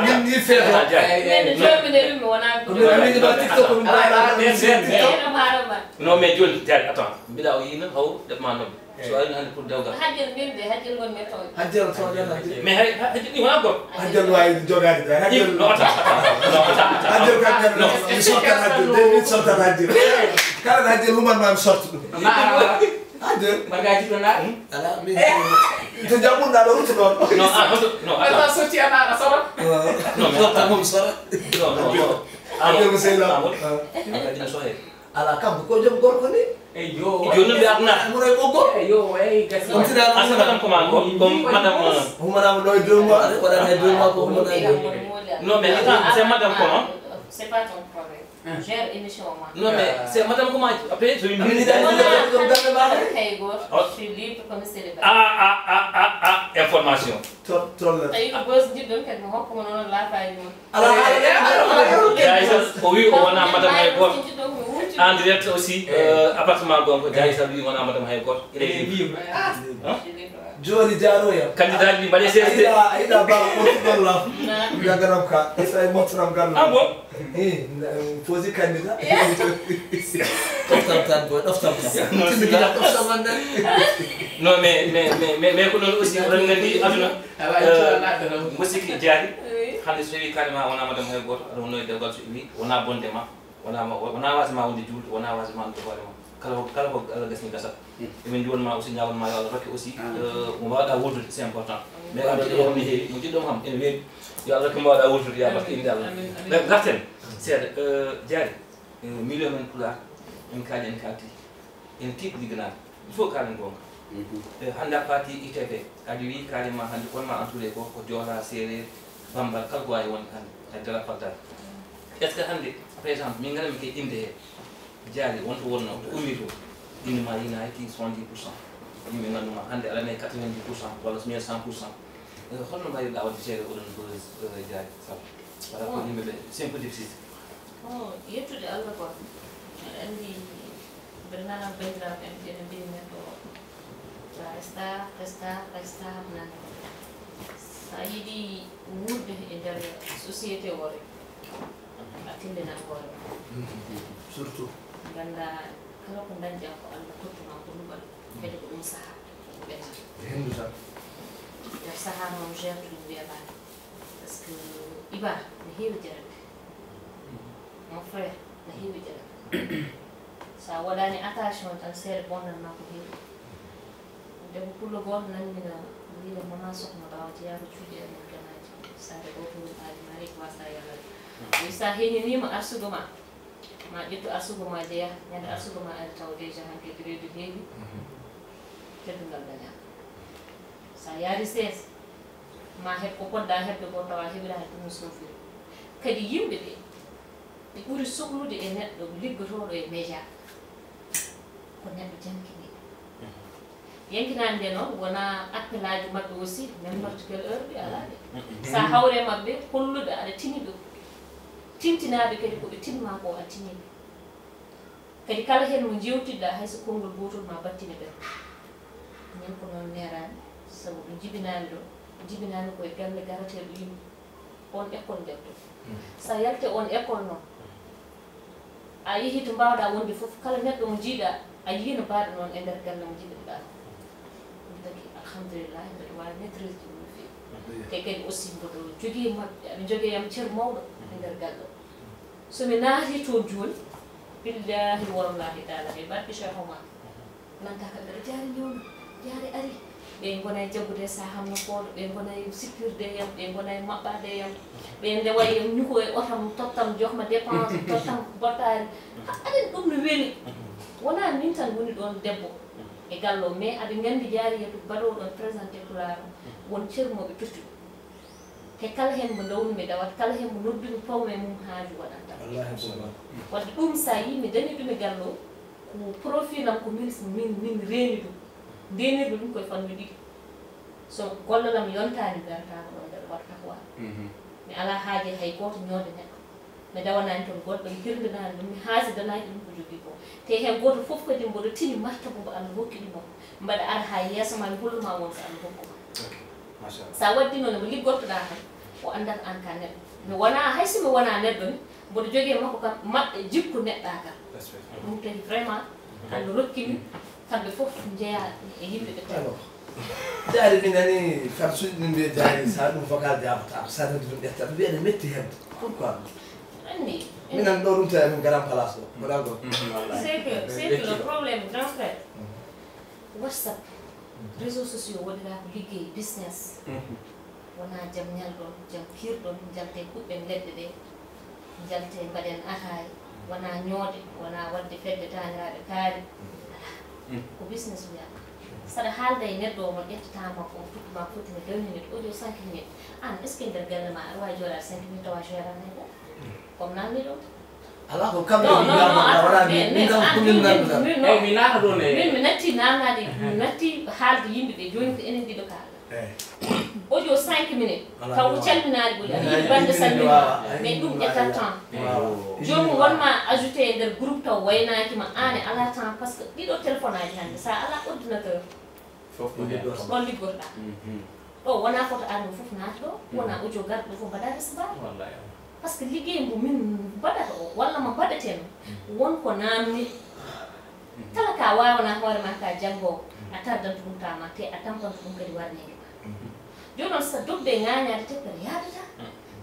Min ni feeto. Min joomine ɗum wona. Ko min min ba TikTok min ba. Eno marama. Non mais joni jari attends mbiɗa o yino haw debma nobbi. So ari hande pour dewgal. Hajjel min de hajjel gon mi toon. Hajjel toon hajjel. Mais hay hajjel ni wona gor. Hajjel wawi jogade de hajjel. No ata ata. No ata ata. Hajjel kam kan no mi sortan hajjel de mi sortan hajjel. Kala hajjel human ma mi sortu ɗum. Hajjel. Marga jiɗo na. Ala mi. To jaɓɓuɗa ɗo rutu ɗon. No a hoto no ata. Ala sorti ana a sora. No mi sortan mum sora. No no no. Hajjel mo seyla. Ala kam ko jom gorko ni. Eyo. Joni ɓe adna. Mo roy ɓoggol. Eyo, eyi gasi. On tira. Asa madame comment ko ko madame. Humanama ɗo e deux mois de waɗa e deux mois ko humanama. Non mais attends c'est madame comment. C'est pas ton problème. Gère émission ma. Non mais c'est madame comment après je lui dis. Hey go. Je suis libre comme célibataire. Ah ah ah ah ah information. Tol tol. Tawi ko bos jiɗɗon kadi mo hokko mo noon laafaani mon. Ala haala. Jaay tan o wi o wona madame hay goto. En direct aussi euh, appartement gonko jaay tan wi wona madame hay goto. Ene libre. Joni jaaroya. Candidat ji mbaɗe CST. Ayda ayda ba ko ko la. Jaganam ka sai motram gal. Ah bon. Eh, fosi candidat. Ɗoftam tan boy ɗoftam tan. Timmi gila ɗoftam man nan. Non mais mais mais mais ko noon aussi oɗon nganndi aduna. Musiki jaari. Hannde so tawi kalima wona madame hay goto aɗa wonno e dewgal so iwi wona bonde ma. Wona ma wona wasde ma wonde juulɗo wona wasde ma wonde hoore ma kala ko kala ko Allah gasni gasat. Emin nduwan ma aussi ñawan ma yo Allah rokke aussi mo mbawaɗa wurdude c'est important. Mais am jiɗɗo kam ne heewi mo jiɗɗo kam ene weeɓi. Yo Allah rokke mo mbawaɗa wurdude ya barke inde Allah. Garten seeɗa jaari. Milieu men pulaar en kaali en kalti. En tiiɗi ligganaaɓe il faut kaalen goonga. Hannde a faati ITP aɗa wiyi kaali ma hannde kon ma entouré ko ko joola seereer bambal kala ko waawi wonde hannde a dara faltaade. Est ce que hannde par exemple min ngaɗa mi kay inde hee jaali wonto wonno to ummi to inde ma yina hayti soixante dix pour cent. Yimɓe nganndu ma hannde aɗa nayi quatre vingt dix pour cent walla so ñeer cent pour cent. Holno mbaawirɗa waɗde seeɗa oɗon bose jaali sal par rapport yimɓe ɓe simple difficile. Bon, yettude Allah quoi. Aɗa anndi mbeɗa nana banndiraaɓe en ɓe no mbiyi neɗɗo a resta resta resta nana. So a yiɗi wuurde e nder société o rek a tindinan hoore ma. Surtout ngannda kala ko dañɗa ko Allah tottuma ko luɓal kadi ko ɗum sahaa ko ɓenata. Henndu tan. Nder sahaa noon gertude mbiyamaani. Parce que iba no heewi jarani. Mon frère no heewi jarani. Sa waɗani attention tan seeɗa bonnan ma ko heewi. Debbo pullo gooto nanndina Wiide mona sohna Bawa jeyaa ko cuuɗi e mon ganaaji. Saare gooto woni aali maari ko waasa yalade. Wi sa heñiniima arsugo ma, ma ƴettu arsugo ma jeyaa. Ñande arsugo ma ari taw déjà hanke grade heewi. Teddungal dañaaka. Sa yaari sees, ma heɓ ko poɗɗa heɓde ko tawa heɓira hay ɗum no soofiri. Kadi yimɓe ɓe, ɓe ɓuri soklude e neɗɗo liggotooɗo e média, ko neɗɗo jangkiniiɗo. Yankinaande nde noon wonaa appelaaji maɓɓe aussi, n'importe quelle heure ɓe alaa de. Sa hawre maɓɓe holluɓe aɗa tini ɓe, tintinaaɓe kadi ko ɓe tinma ko a tini ɓe. Kadi kala heen mo njeewtidɗa hay so konngol gootol ma battine ɓen. Ñande ko noon neeraani, sabu ɗo jibinaani ɗo, jibinaani ko e galle garateeɗo yimɓe. On école nder ɗo. Sa yalte on école noon, a yehi to mbaawɗa wonde fof, kala neɗɗo mo njiiɗa, a yiyii no mbaawɗa noon e nder galle mo njiɗirɗa. Ɗum tagi alhamdulillah mbeɗa waawi maîtrise ɗum no feewi. Te kadi aussi mboɗo jogii maɓɓe, aɓe njogii yam cer mawɗo e nder galle o. So mi naati toon jooni, billahi wallahi taala ɓe mbaɗ ɓe Cheikh Omar. Nanta kam mbeɗa jaari ñawna, jaari ari. Ɓe ngona e jaggude e saha am no fooɗo, ɓe ngona e sippirde e yam, ɓe ngona e maɓɓaade e yam. Ɓe ndewa e yam ñuko e otam, tottam joxma dépense, tottam bottaari. Ha, aɗen ɗum no weli. Wonaa min tan woni ɗoon debbo e gallo, mais aɓe nganndi jaari yetu baɗowo ɗoon présenté pulaar o, won cer mo ɓe totti ɗum. Te kala heen mo ndawnumi dawat, kala heen mo noddumi pawme mum haaju waɗanta. Wallahi ko noon. Wadde ɗum sa yii mi dañi ɗum e gallo, ko profil am ko min, min, min reeni ɗum. Ndenirmi ɗum koye fannu ɗiɗi. So gollal am yontaani mi darataako ɗo mbeɗa waɗa takwa. Mi alaa haaje hay gooto ñoode neɗɗo. Mi dawanaani toon goɗɗo, mi hirndinaani ɗum, mi haasidanaaki ɗum ko jogii ko. Te heen gooto fof kadi mboɗo tini martaba mbo Allah hokki ɗum o. Mbaɗa ara haa yeeso ma, mi holluma won ko Allah hokku ma. Ok. Machallah. Sa waddi noon mo liggortoɗa tan, o anndat aan ka neɗɗo. Mi wona, hay so mi wona neɗɗo ni, mboɗo jogii e makko kam maɓɓe jikku neɗɗaaka. Respect. Ɗum kadi vraiment, Allah rokki mi kamɓe fof njeya e yimɓe ɓe tan. Alors, jaari mi nani far suuɗi ɗum mbiya jaari, sa ɗum vocal jaabata, ko sa noddi ɗum ƴetta, ɗum mbiya ne metti heɓde. Pourquoi? Anndi. Minen ɗo ɗum tawi min grand place ɗo. Mboɗa ɗo. Mhm. Wallahi. C'est que, c'est que le problème, grand frère, WhatsApp, réseaux sociaux waɗiraa ko liggey, business. Mhm. Wonaa jam ñalɗon, jam piirɗon, njalten kuɓɓen leɗɗe ɗe, njalten mbaɗen ataaya. Wonaa ñoode, wonaa waɗde fedde taaniraaɓe kaari. Alaa. Mhm. Ko business wiyaa. Saɗa haalda e neɗɗo o, mo ƴettataa ma ko, o fuɗɗi ma foti no deux minutes, audio cinq minutes. Aan, est-ce que nder galle ma aɗa waawi jooɗaade cinq minutes tawa jeeraani e goɗɗo? Comme nanni ɗum. Alaa ko kamɓe. Non, non, non, attends, mais, mais, min kam ah, ko min min, nanndata. Min, non. Eyi, mi naata ɗoon e min, mi natti naanaade, mi natti haalde yimɓe ɓe, jooni ko enen ɗiɗo kaalda. Eyi. Audio cinq minutes, alaa, taw o calminaali ɓoli, aɗa yiɗi bannde salminma, mais ɗum ƴetta temps. Waaw. Joomum won ma ajouté e nder groupe taw waynaaki ma, aan e alaa temps, parce que ɗiɗo téléphone aji hannde, sa alaa ordinateur, fof ko heen. Ko ɗoon liggorɗaa. Mhm. Ɗo wonaa foto arno fof naata ɗo, wonaa audio garɗo ɗo fof mbaɗaa recevoir. Wallahi. Parce que liggey mbo min mbaɗata o, walla mo mbaɗeteno, won ko naamni. Mhm. Kala ka waawanaa hoore ma ka janngoowo, a tardanta ɗum ka ma, te a tampanto ɗum kadi warneede ma. Mhm. Jooni noon, so dogde e ŋaañaade teppere yaadata,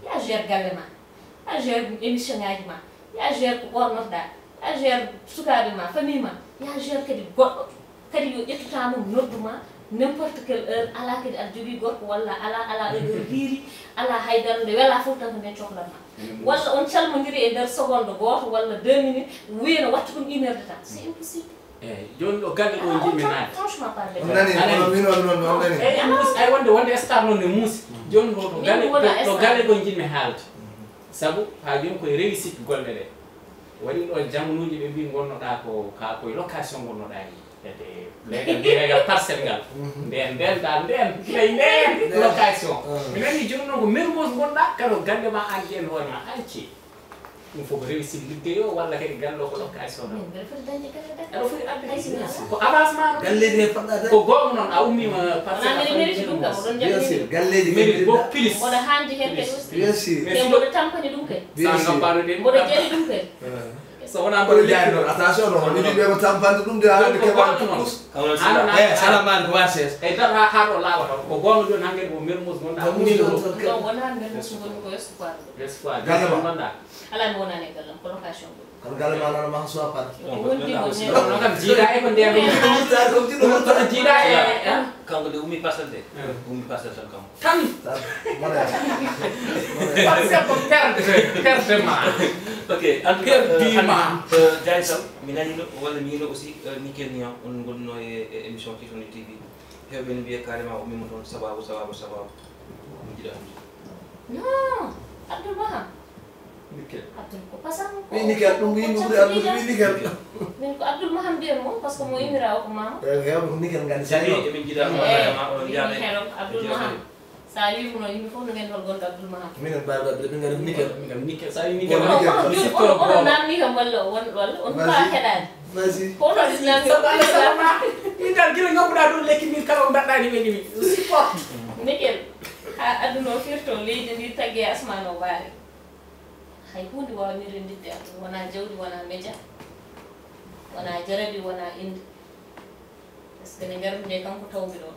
ya gère galle ma. Ya gère émission ngaaji ma, ya gère ko ɓornotoɗaa, ya gère sukaaɓe ma, famille ma, ya gère kadi goɗɗo. Kadi yo ƴettu temps mum, noddu ma n'importe quelle heure, alaa kadi aɗa jogii gorko walla alaa, alaa heure hiiri, alaa haydara, nde welaa fof tan ko nden cohlat ma. Walla on calmondiri e nder seconde gooto walla deux minutes, wiya no watta ɗum une heure de temps. C'est impossible. Eeyi, jooni ɗo galle ɗo njiɗmi naatde. Franchement parler. On nani, kono min on noon, on nani. Eeyi, muusi, ay wonde, wonde star noon ne muusi. Jooni ɗo, ɗo galle, ɗo galle ɗo njiɗmi haalde. Sabu haa jooni koye réussite golle ɗe. Waɗi ɗo jamanuuji ɓe mbii ngonnoɗaa ko, ka koye location ngonnoɗaa ni. Ete, leegal, leegal parcelle ngal. Nden, nden, dal, nden, ley nden, location. Mi nani jooni noon ko Mermoz ngonɗaa, kadi galle ma an ƴeen hoore ma, an cee. Ɗum fof ko réussite liggey o, walla kadi galle o ko location ɗo? Min mbeɗa foti dañde galle Dakar. Aɗa foti adde hay si mi alaa. Ko avancement ɗo. Galleeji he poɗɗa dañde. Ko goomu noon, a ummiima parcelle. Wonaa mbeɗa mérite ɗum kam, oɗon njaɓi. Bien sûr, galleeji mérite beaucoup plus. Mboɗo haandi heen kadi aussi. Bien sûr. Te mboɗo tampani ɗum kadi. Bien sûr. Mboɗo jali ɗum kadi. So wonaa mbaɗa lekki ɗo. Attention ɗo, mi wiɓe ko tampande ɗum de, haɗa keɓani pukus. Kamon sila. Eh, salamu aleykum, wa ses. Ey, tan ha, ha ɗo laawa tan. Ko goonga joni hankkadi ko Mermoz gonɗa. Ko ɗum ɗo. Non, wonaa Mermoz gonmi ko Espoir. Espoir. Galle ma. Gonɗa. Alaa, mi wonaani e gallam, ko location ɗum. Kono galle ma nana ma soit par. Ko wondiiɓe. Ɗum kam jiidaa e ko ndeen. Ɗum jiidaa, ɗum jiidaa. Ɗum jiidaa e. Kanko de ummi Parcelles de. Ummi Parcelles tan kanko. Tan. Tan. Mona. Parcelles ko perde, perde ma. Ok, en tout cas, perde ma. Jaay Sall, mi nani no, walla mi yino aussi, Nickel Niang, on gonno e émission Titono T V. Hewɓe ne mbiya carrément o mimo toon sababu, sababu, sababu. Ɗum jiɗa ɗum. Non, Abdoul Maham. Nickel. Abdoul ko pasam ko. Wi Nickel, ɗum ko yimɓe ɓuri Abdoul, wi Nickel. Min ko Abdoul Maham mbiyat mo, parce que mo immira o ko mama. Eh, hewɓe ko Nickel ngandi. Sani emin jiɗa mo, vraiment, oɗon jaɓe. Abdoul Maham. Sa wi mo noon, yimɓe fof no ngandi hol gonɗo Abdoul Maham. Minen baaba Abdoul, ɓe ngandi Nickel. Min kam Nickel, sa wi Nickel. Onon, onon namni kam walla on, walla on ka heɗani. Vas-y. Ko onon islam. Min dal gila ngabbuɗa ɗum lekki min kala o mbaɗɗani ɓe ɗimi. Support. Nickel. Ha aduna o firto, leydi ndi tagge, asman o baare. Hay huunde waawani rennditde aduna, wonaa jawdi, wonaa meja, wonaa jarabi, wonaa innde. Par ce que nde ngarmi nde, kanko tawmi ɗo.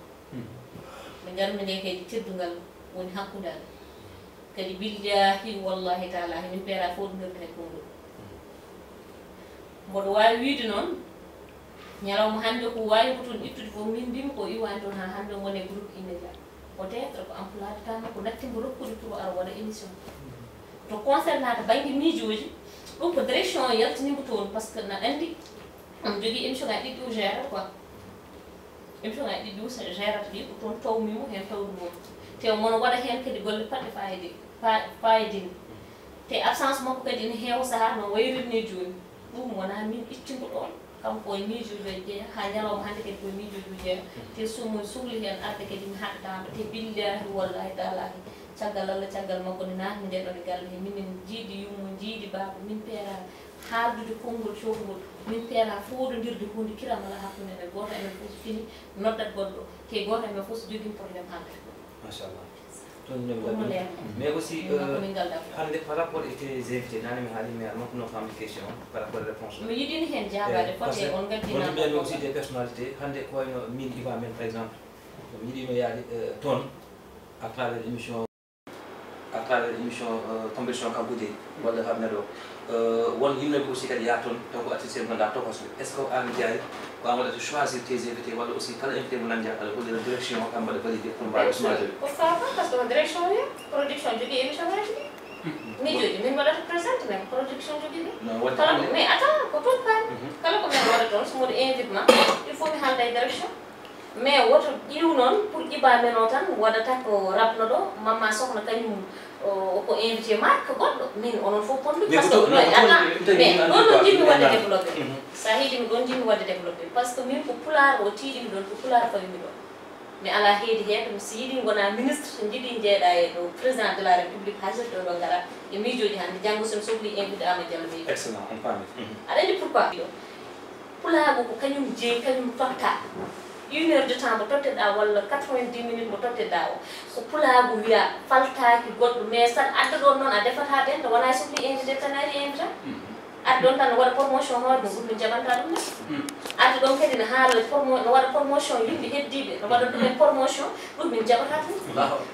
Nde ngarmi nde kadi, teddungal woni hakkunde amen. Kadi, billaahi, wallaahi, taalaahi, min peera fooɗondirde hay konngol. Mboɗo waawi wiyde noon, ñalawma hannde ko waawi ko toon ittude fof, min mbimi ko iwaani toon haa hannde, ngone groupe immédiat. Peut-être ko emploi du temps makko natti mbo rokkude pour o ara waɗa émission. To concernata bannge miijooji, ɗum ko direction o yaltini mbo toon, par ce que na anndi omo jogii émission ngaji ɗiɗi o gérata quoi. Émission ngaji ɗiɗi o gérata ɗi, ko toon tawmi mo heen tawdu mo. Te omo waɗa heen kadi golle baɗɗe fayida, fa-, fayida ni. Te absence makko kadi ene heewa sahaa no wayrir ni jooni. Ɗum wonaa min itti mbo ɗoon. Kanko e miijooji o jeyaa, haa ñalawma hannde kadi ko e miijooji o jeyaa. Te so mo sohli heen arde kadi mi haɗataa mo. Te billaahi wallaahi taalaahi, caggal Allah, caggal makko, nde naatmi nde ɗoon e galle he, minen njiidi yumma, njiidi baaba, min peeraa haaldude konngol coofngol, min peeraa fooɗondirde huunde kiram alaa hakkunde men. Gooto e men fof so fini, noddat goɗɗo. Te gooto e men fof so jogii problème, haaldat ɗum. Machallah. Ɗum ne ko ɗum leer. Mais aussi, euh, hannde par rapport e tes invités, nane mi haali, mais a manque no famille question par rapport e réponse. Mi yiɗino heen jaabaade, eh, foti parce que on ngaddi wonde mbiyanmi aussi des personnalités, hannde ko wayno min Iba men par exemple, mi yiɗino yaade, euh, toon à travers émission, à travers émission, euh, compétition Kanko Jeyi, walla Haruna ɗo. Euh, won yimɓe aussi kadi yaha toon, taw ko artiste en gonɗa tokosɓe. Est-ce que an Ndiaye, ko an waɗata choisir tes invités, walla aussi kala invité mo nannja, aɗa hollira direction o, kam mbaɗa validé pour mbaɗa choisir? Pourquoi pas, parce que ko direction o wiya, production jogii émission ngaji ɗi. Miijooji, min mbaɗata présenté, mais ko production jogii ɗi. Non, wadde kala, hannde mais attends, ko toon paami. Mhm. Kala ko min waɗa toon, so mboɗo invite ma, il faut mi haalda e direction. Mais woto ƴiiw noon pour Iba men o tan waɗata ko rapno ɗo, Mamma Sokhna kañum o, ko invité marque goɗɗo. Min onon fof ponduɓe, mais parce que ɗo e attends, mais ɗon no njiɗmi waɗde développé. Mhm. Sa heeɗimi ɗon njiɗmi waɗde développé. Par ce que min ko pulaar o tiiɗimi ɗon, ko pulaar fawimi ɗon. Mi alaa heedi heen, mi si yiɗi ngona ministre, njiɗi njeeɗa e ɗo président de la république, haajata ɗo ɗo ngara e miijooji hannde, janngo so mi sohli invité Amadou Diallo Bey. Excellent, on paami. Mhm. Aɗa anndi pourquoi? Pulaagu ko kañum jeyi, kañum totta. Une heure de temps mo totteɗaa walla quatre-vingt-dix minutes mo totteɗaa o, ko pulaagu wiya faltaaki goɗɗo, mais tan adda ɗon noon a defata ɓen, nde wonaa sohli invité tan ari invité. Adda ɗon tan no waɗa promotion hoore mum, ɗum min jaɓanta ɗum ne. Adda ɗon kadi no haala promo-, no waɗa promotion yimɓe heddiiɓe, no waɗa ɗum en promotion. Ɗum min jaɓata ɗum.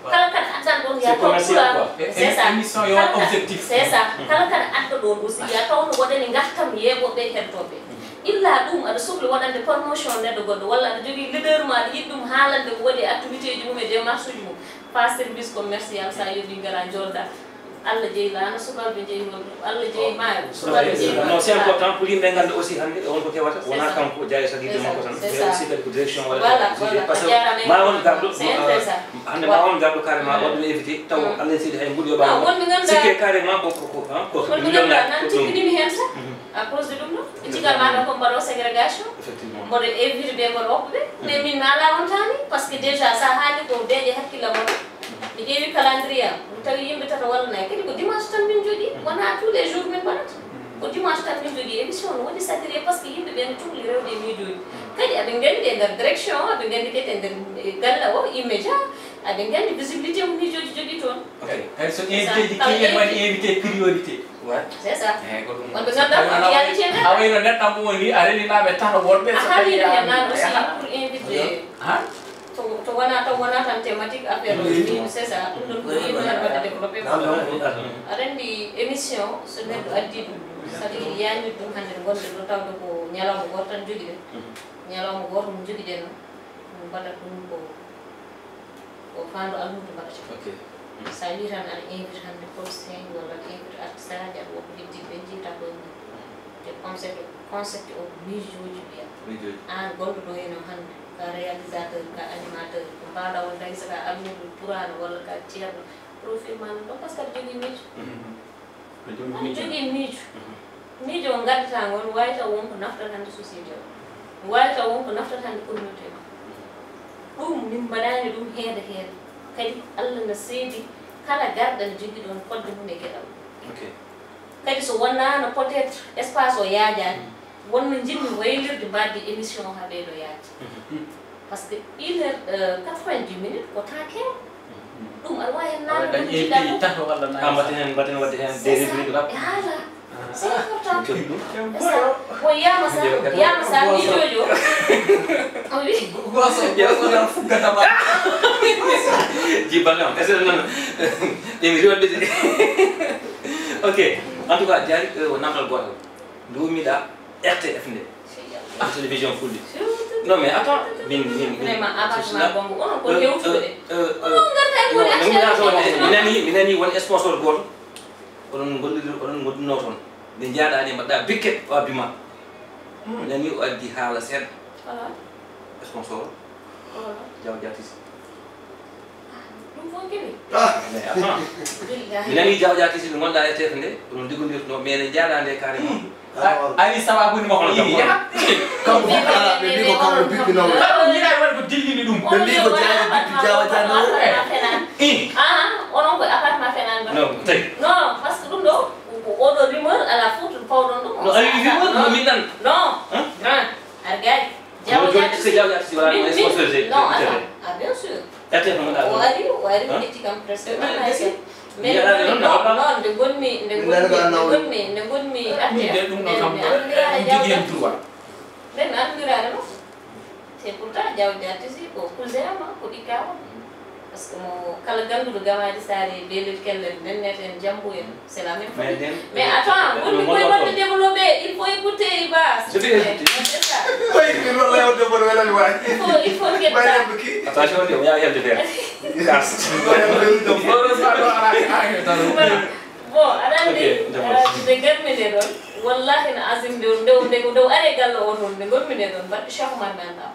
Kala kala addan ɗon ya taw pulaagu. C'est ça. Kala kala, c'est ça. Kala kala adda ɗon aussi ya taw no waɗani ngartam yeeɓooɓe heɗotooɓe. Illa ɗum aɗa sokli waɗande promotion neɗɗo goɗɗo, walla aɗa jogii leader ma aɗa yiɗi ɗum haalande ko waɗi activité ji mum e démarche uji mum. Pas service commercial, sa yeeɓi ngara jooɗa. Allah jeyi laana, sukaaɓe jeyi wonɓe. Allah jeyi maayo, sukaaɓe jeyi maayo. Non, c'est important pour yimɓe ngannda aussi hannde on ko kewata, wonaa kanko jaayo sagiijo makko tan, mais aussi kadi ko direction waɗata sujet. Par ce que ma won garɗo, hannde ma won garɗo carrément waɗɗum invité, taw Allah seydi hay mbuɗo yoɓaani. Sikke carrément ko, ko, ko, hein, ko wonɓe ngannda nan tippinimi heen sax. À cause de ɗum ɗo, ɓe ciga maaɗa ko mbaɗo ségrégation. Effectivement. Mboɗo invité ɓe, mboɗo hokkuɓe. Mais min mi alaa on taani, parce que déjà sa haali ko deeƴe hakkillam on. Mi ƴeewi calendrier am, mi tawi yimɓe tato walla nayi. Kadi ko dimanche tan min jogii, wonaa tous les jours min mbaɗata. Ko dimanche tan min jogii. Émission no woni saturé par ce que yimɓe ɓe no cuhli rewde e miijooji. Kadi aɓe nganndi e nder direction o, aɓe nganndi kadi e nder, e galle o, immédiat, Aɗen nganndi visibilité mo miijooji jogii toon. Ok. Hay so invité ji client waɗi invité priorité. Ouais. C'est ça. Eeyi ko ɗum. Wonɓe ngannduɗaa ko réalité nde. A wayno neɗɗo am woni a reninaɓe tan wonɓe so tawi a. A haalino heen naan aussi pour invité. Ha? To to wona taw wona tan thématique affaire o min c'est ça ɗum ɗon ko yimɓe tan wadde développé. Aɗa anndi émission so neɗɗo addi ɗum saɗa yiɗi yañude ɗum hannde ngonde ɗo tawde ko ñalawma gooto tan jogiɗen. Ñalawma gooto mo jogiɗen o. Min mbaɗat ɗum ko ko faandu almuudo mbaɗata. Ok. So a wii tan aɗa invite hannde politicien walla aɗa invite artiste aji aɗa woppa heddiiɓe ɓe njiyta koye mum. Te concept concept o miijooji mbiya. Miijooji. Aan gonɗo ɗo heno hannde ka réalisateur ka animateur ko mbaawɗa wonde hay so ka almuudo puraano walla ka ceerno profil ma nan ɗon par ce que aɗa jogii miijo. Aɗa jogii miijo. Miijo mo ngaddataa ngoo no waawi taw won ko naftata hannde société o, no waawi taw won ko naftata hannde communauté ma. Ɗuum min mbaɗaani ɗum heede heede. Kadi Allah no seedi kala garɗo no jogii ɗoon fotde mum e geɗal. Kadi so wonaano peut-être espace o yaajaani, won no njiɗmi waylirde mbaɗde émission o haa ɓeydoo yaajde. Parce que une heure quatre-vingt-dix minutes ko temps keew. Ɗum aɗa waawi heen naamde ɗum jiɗɗa fof. Tan ko Allah naamde. Mbaɗten heen mbaɗten waɗde heen des rubriques rap. Haala. C'est important. Ko yama sa yama sa mijojo. O wi. Goso goso na fuggata ma. Jibba kam est-ce que non? Emi riwande de. Ok. En tout cas Diary, o namdal gotal. Ndumiɗa R T F nde. Ah, télévision fulɓe. Non mais attends, min min min. Vraiment abattement bongo onon ko hewtuɓe de. Onon garta e kone accident. Mi nani mi nani won sponsor goto. Onon gollidiri onon goddunno toon. Nde jaaɗaani mbaɗɗa bikket o abbi ma. Mi nani o addi haala seeɗa. Sponsor. Jaw jatisi. Ɗum fof kewi. Ah, mais attends. Mi nani jawjaki si ɓe gonɗa e tef nde, onon liggodirno, mais ne jaaɗa nde carrément. Ari sababu ni makko yimi yaha. Kamɓe bippa ɓe mbi ko kamɓe bippi nawɓe. Kamɓe mbiɗa waɗi ko dillini ɗum. Ɓe mbi ko jaari bippi jawaja nawɓe. I. Ah, onon ko appartement fenan ba. Non, tawi. Non, parce que ɗum ɗo ko oɗo rumeur ala fof to pawɗon ɗum. No ari rumeur no min ɗan. Non. Grand. Ar gari. Jaw jati si jaw jati si wala no sponsor je. Non, attends. Ah, bien sûr. Ete no mo dal. O ari, o ari ko ƴetti kam presque. Mais non, non, nde gonmi, nde gonmi, nde gonmi, nde gonmi atte. Nde ɗum no kam. Jigi hen droit. Nden andirare no. C'est pourtant jaw jati si ko cousin ma ko ɗikka on. Parce que mo kala ganduɗo gamadi sare belel kellen nenneten jambu en. C'est la même famille. Mais attends, woni koye wadde développé, il faut écouter Iba. Je vais écouter. C'est ça. Oui, mais non, là, on demande la loi. Il faut, il faut que ça. Attention, on y a, il y a de l'air. Cast. Voilà. Bon, aɗa anndi nde garmi nde ɗon, wallahi no azim nde nde nde nde ari e galle o toon nde gonmi nde ɗon mbaɗɗo Cheikh Oumar mi annda.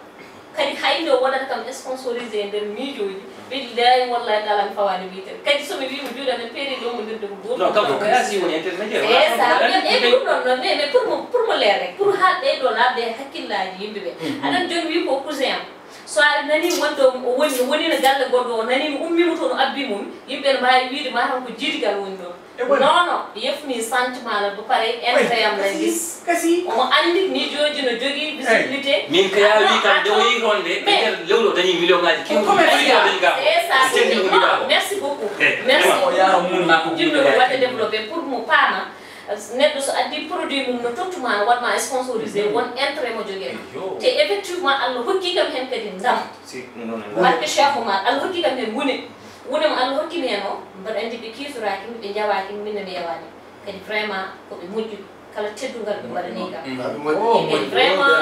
Kadi hay nde o waɗata kam sponsorisé e nder miijooji, billahi wallahi taala mi fawaani wiytere. Kadi so mi wii mo juuɗe amen peeri ɗo mo ndirde ko gootum. Non, kanko kayasi woni intermédiaire. C'est ça, mais ɗum ɗon noon, mais, mais pour mo, pour mo leer rek, pour haa ɓeydo laaɓde e hakkillaaji yimɓe ɓe. Aɗa anndi jooni wii ko cousin am. So a nanii wonde o woni, o woniino galle goɗɗo, o nanii mi ummiima toon, o abbii mo mi, yimɓe no mbaawi wiyde maa tan ko jiidigal woni ɗoon. Non, non, yefni sentiment la ba pare intérêt am la gis. Omo anndi miijooji no jogii visibilité. Min ko yaa wi kam nde o yehi toon nde e nder lewru o dañi million ngaji kewɗi. Ko commercial. C'est ça. Merci beaucoup. Merci. Jinno ko waɗde développé pour mo paama. Neɗɗo so addi produit mum no tottuma no waɗma sponsorisé won intérêt mo jogee. Te effectivement Allah hokki kam heen kadi ndam. Barke Cheikh Oumar Allah hokki kam heen wune. Wune mo Allah hokkimi heen o mbaɗa anndi ɓe kiisoraaki mi ɓe njawaaki mi minne mi yawaani. Kadi vraiment ko ɓe moƴƴuɓe kala teddungal ɓe mbaɗanii kam. Kadi vraiment vraiment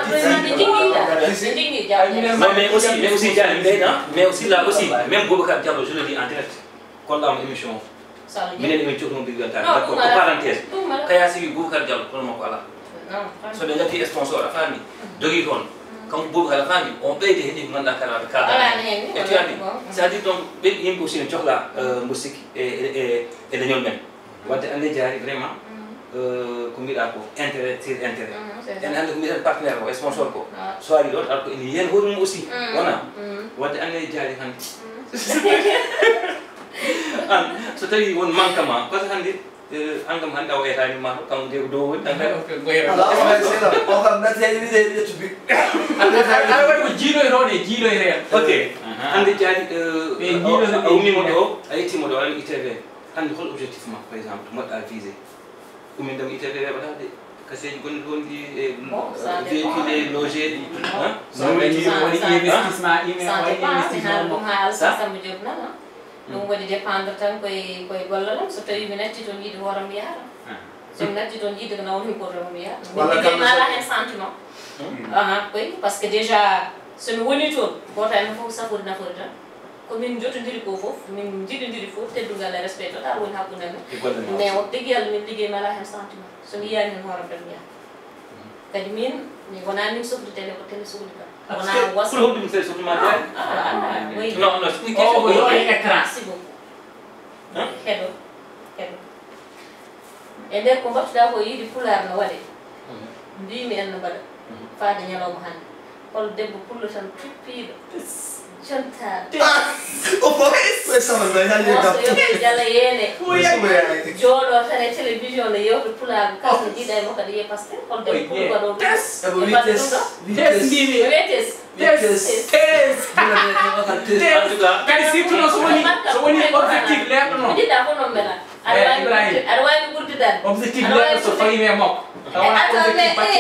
ɓe jiggi ka ɓe jiggi jaw. Non mais aussi mais aussi Dialy mi ɓeyda mais aussi là aussi même Boubacar Diallo je le dis en direct. Kollaama émission o. Minen emin cohluno mbiɗo weltaade d'accord ko parenthèse. Kaya si wi Boubacar Diallo kono makko alaa. So ɓe ngaddi sponsor a faami dogii toon. Kanko Boubacar a faami on ɓeyde heen ko ngannduɗaa kala ɓe kaada e tuyaani c'est à dire donc ɓen yimɓe aussi ne cohla mbo sikki e e e leñol men. Wadde annde jaari vraiment ko mbiɗa ko intérêt sur intérêt. En hannde ko mbiɗen partenaire o sponsor ko so ari ɗon ar ko ene yiyen hoore mum aussi wona. Wadde annde jaari hannde an so tawi won manquement parce que hannde an kam hannde a wayatani ma kam de ko dow woni an kam. Ala o kam nati hay wiide ƴettu bi. Aɗa waɗi ko jiiloytoon e jiiloyteen. Ok. Hannde Diary, a ummiima ɗo, a yettiima ɗo, a waɗi I T V. Hannde hol objectif ma, par exemple, mbaɗɗa visé? Ummin dam I T V weeɓataa de. Kaseeji gonɗi ɗoon ɗi e véhiculé, logé ɗi. Hein? So waɗi investissement, ime waɗi investissement mo. Ɗum haala sa Samba Diop nan. Ɗum waɗi dépendre tan koye koye gollal am. So tawi mi natti toon yiɗi hooram mi yaara. So mi natti toon yiɗi ko nawmi ko rewmi yaara. Mi liggeyi ma ala heen sentiment. Aha, koy, parce que déjà so mi woni toon, gooto en fof safori nafoore tan. Ko min njotondiri ko fof, min njiɗondiri fof, teddungal e respect total woni hakkunde amen. Mais wax dëgg yàlla min liggéey mi alaa heen sentiment. So mi yiyaani heen hooram tan mi yaha. Kadi min mi wonaa min sohli télé, ko télé sohli kam. Wonaa wasa. Pour hoɗum sey sohli ma télé? Non, non, c'est une question. Merci beaucoup. Heɗo, heɗo. E nder ko mbattuɗaa ko yiɗi pulaar no waɗe. Mbiimi en no mbaɗa. Faade ñalawma hannde. Hol debbo pullo tan cuppiiɗo. Jontaar. O fof koye sama sa yaji gam. Jala yeene. Jooɗo tan e télévision no yewta pulaagu kala no jiiɗa e makko aɗa yiya pastel. Hol debbo pullo waɗo ɗum? Ebo vitesse. Vitesse mbimi. Vitesse. Vitesse. Kadi surtout noon so woni so woni objectif leerɗo noon. Jiɗɗa fof noon mbela. Aɗa waawi ɓurdi darde. Objectif leerɗo so fawii e makko. Tawa objectif batte.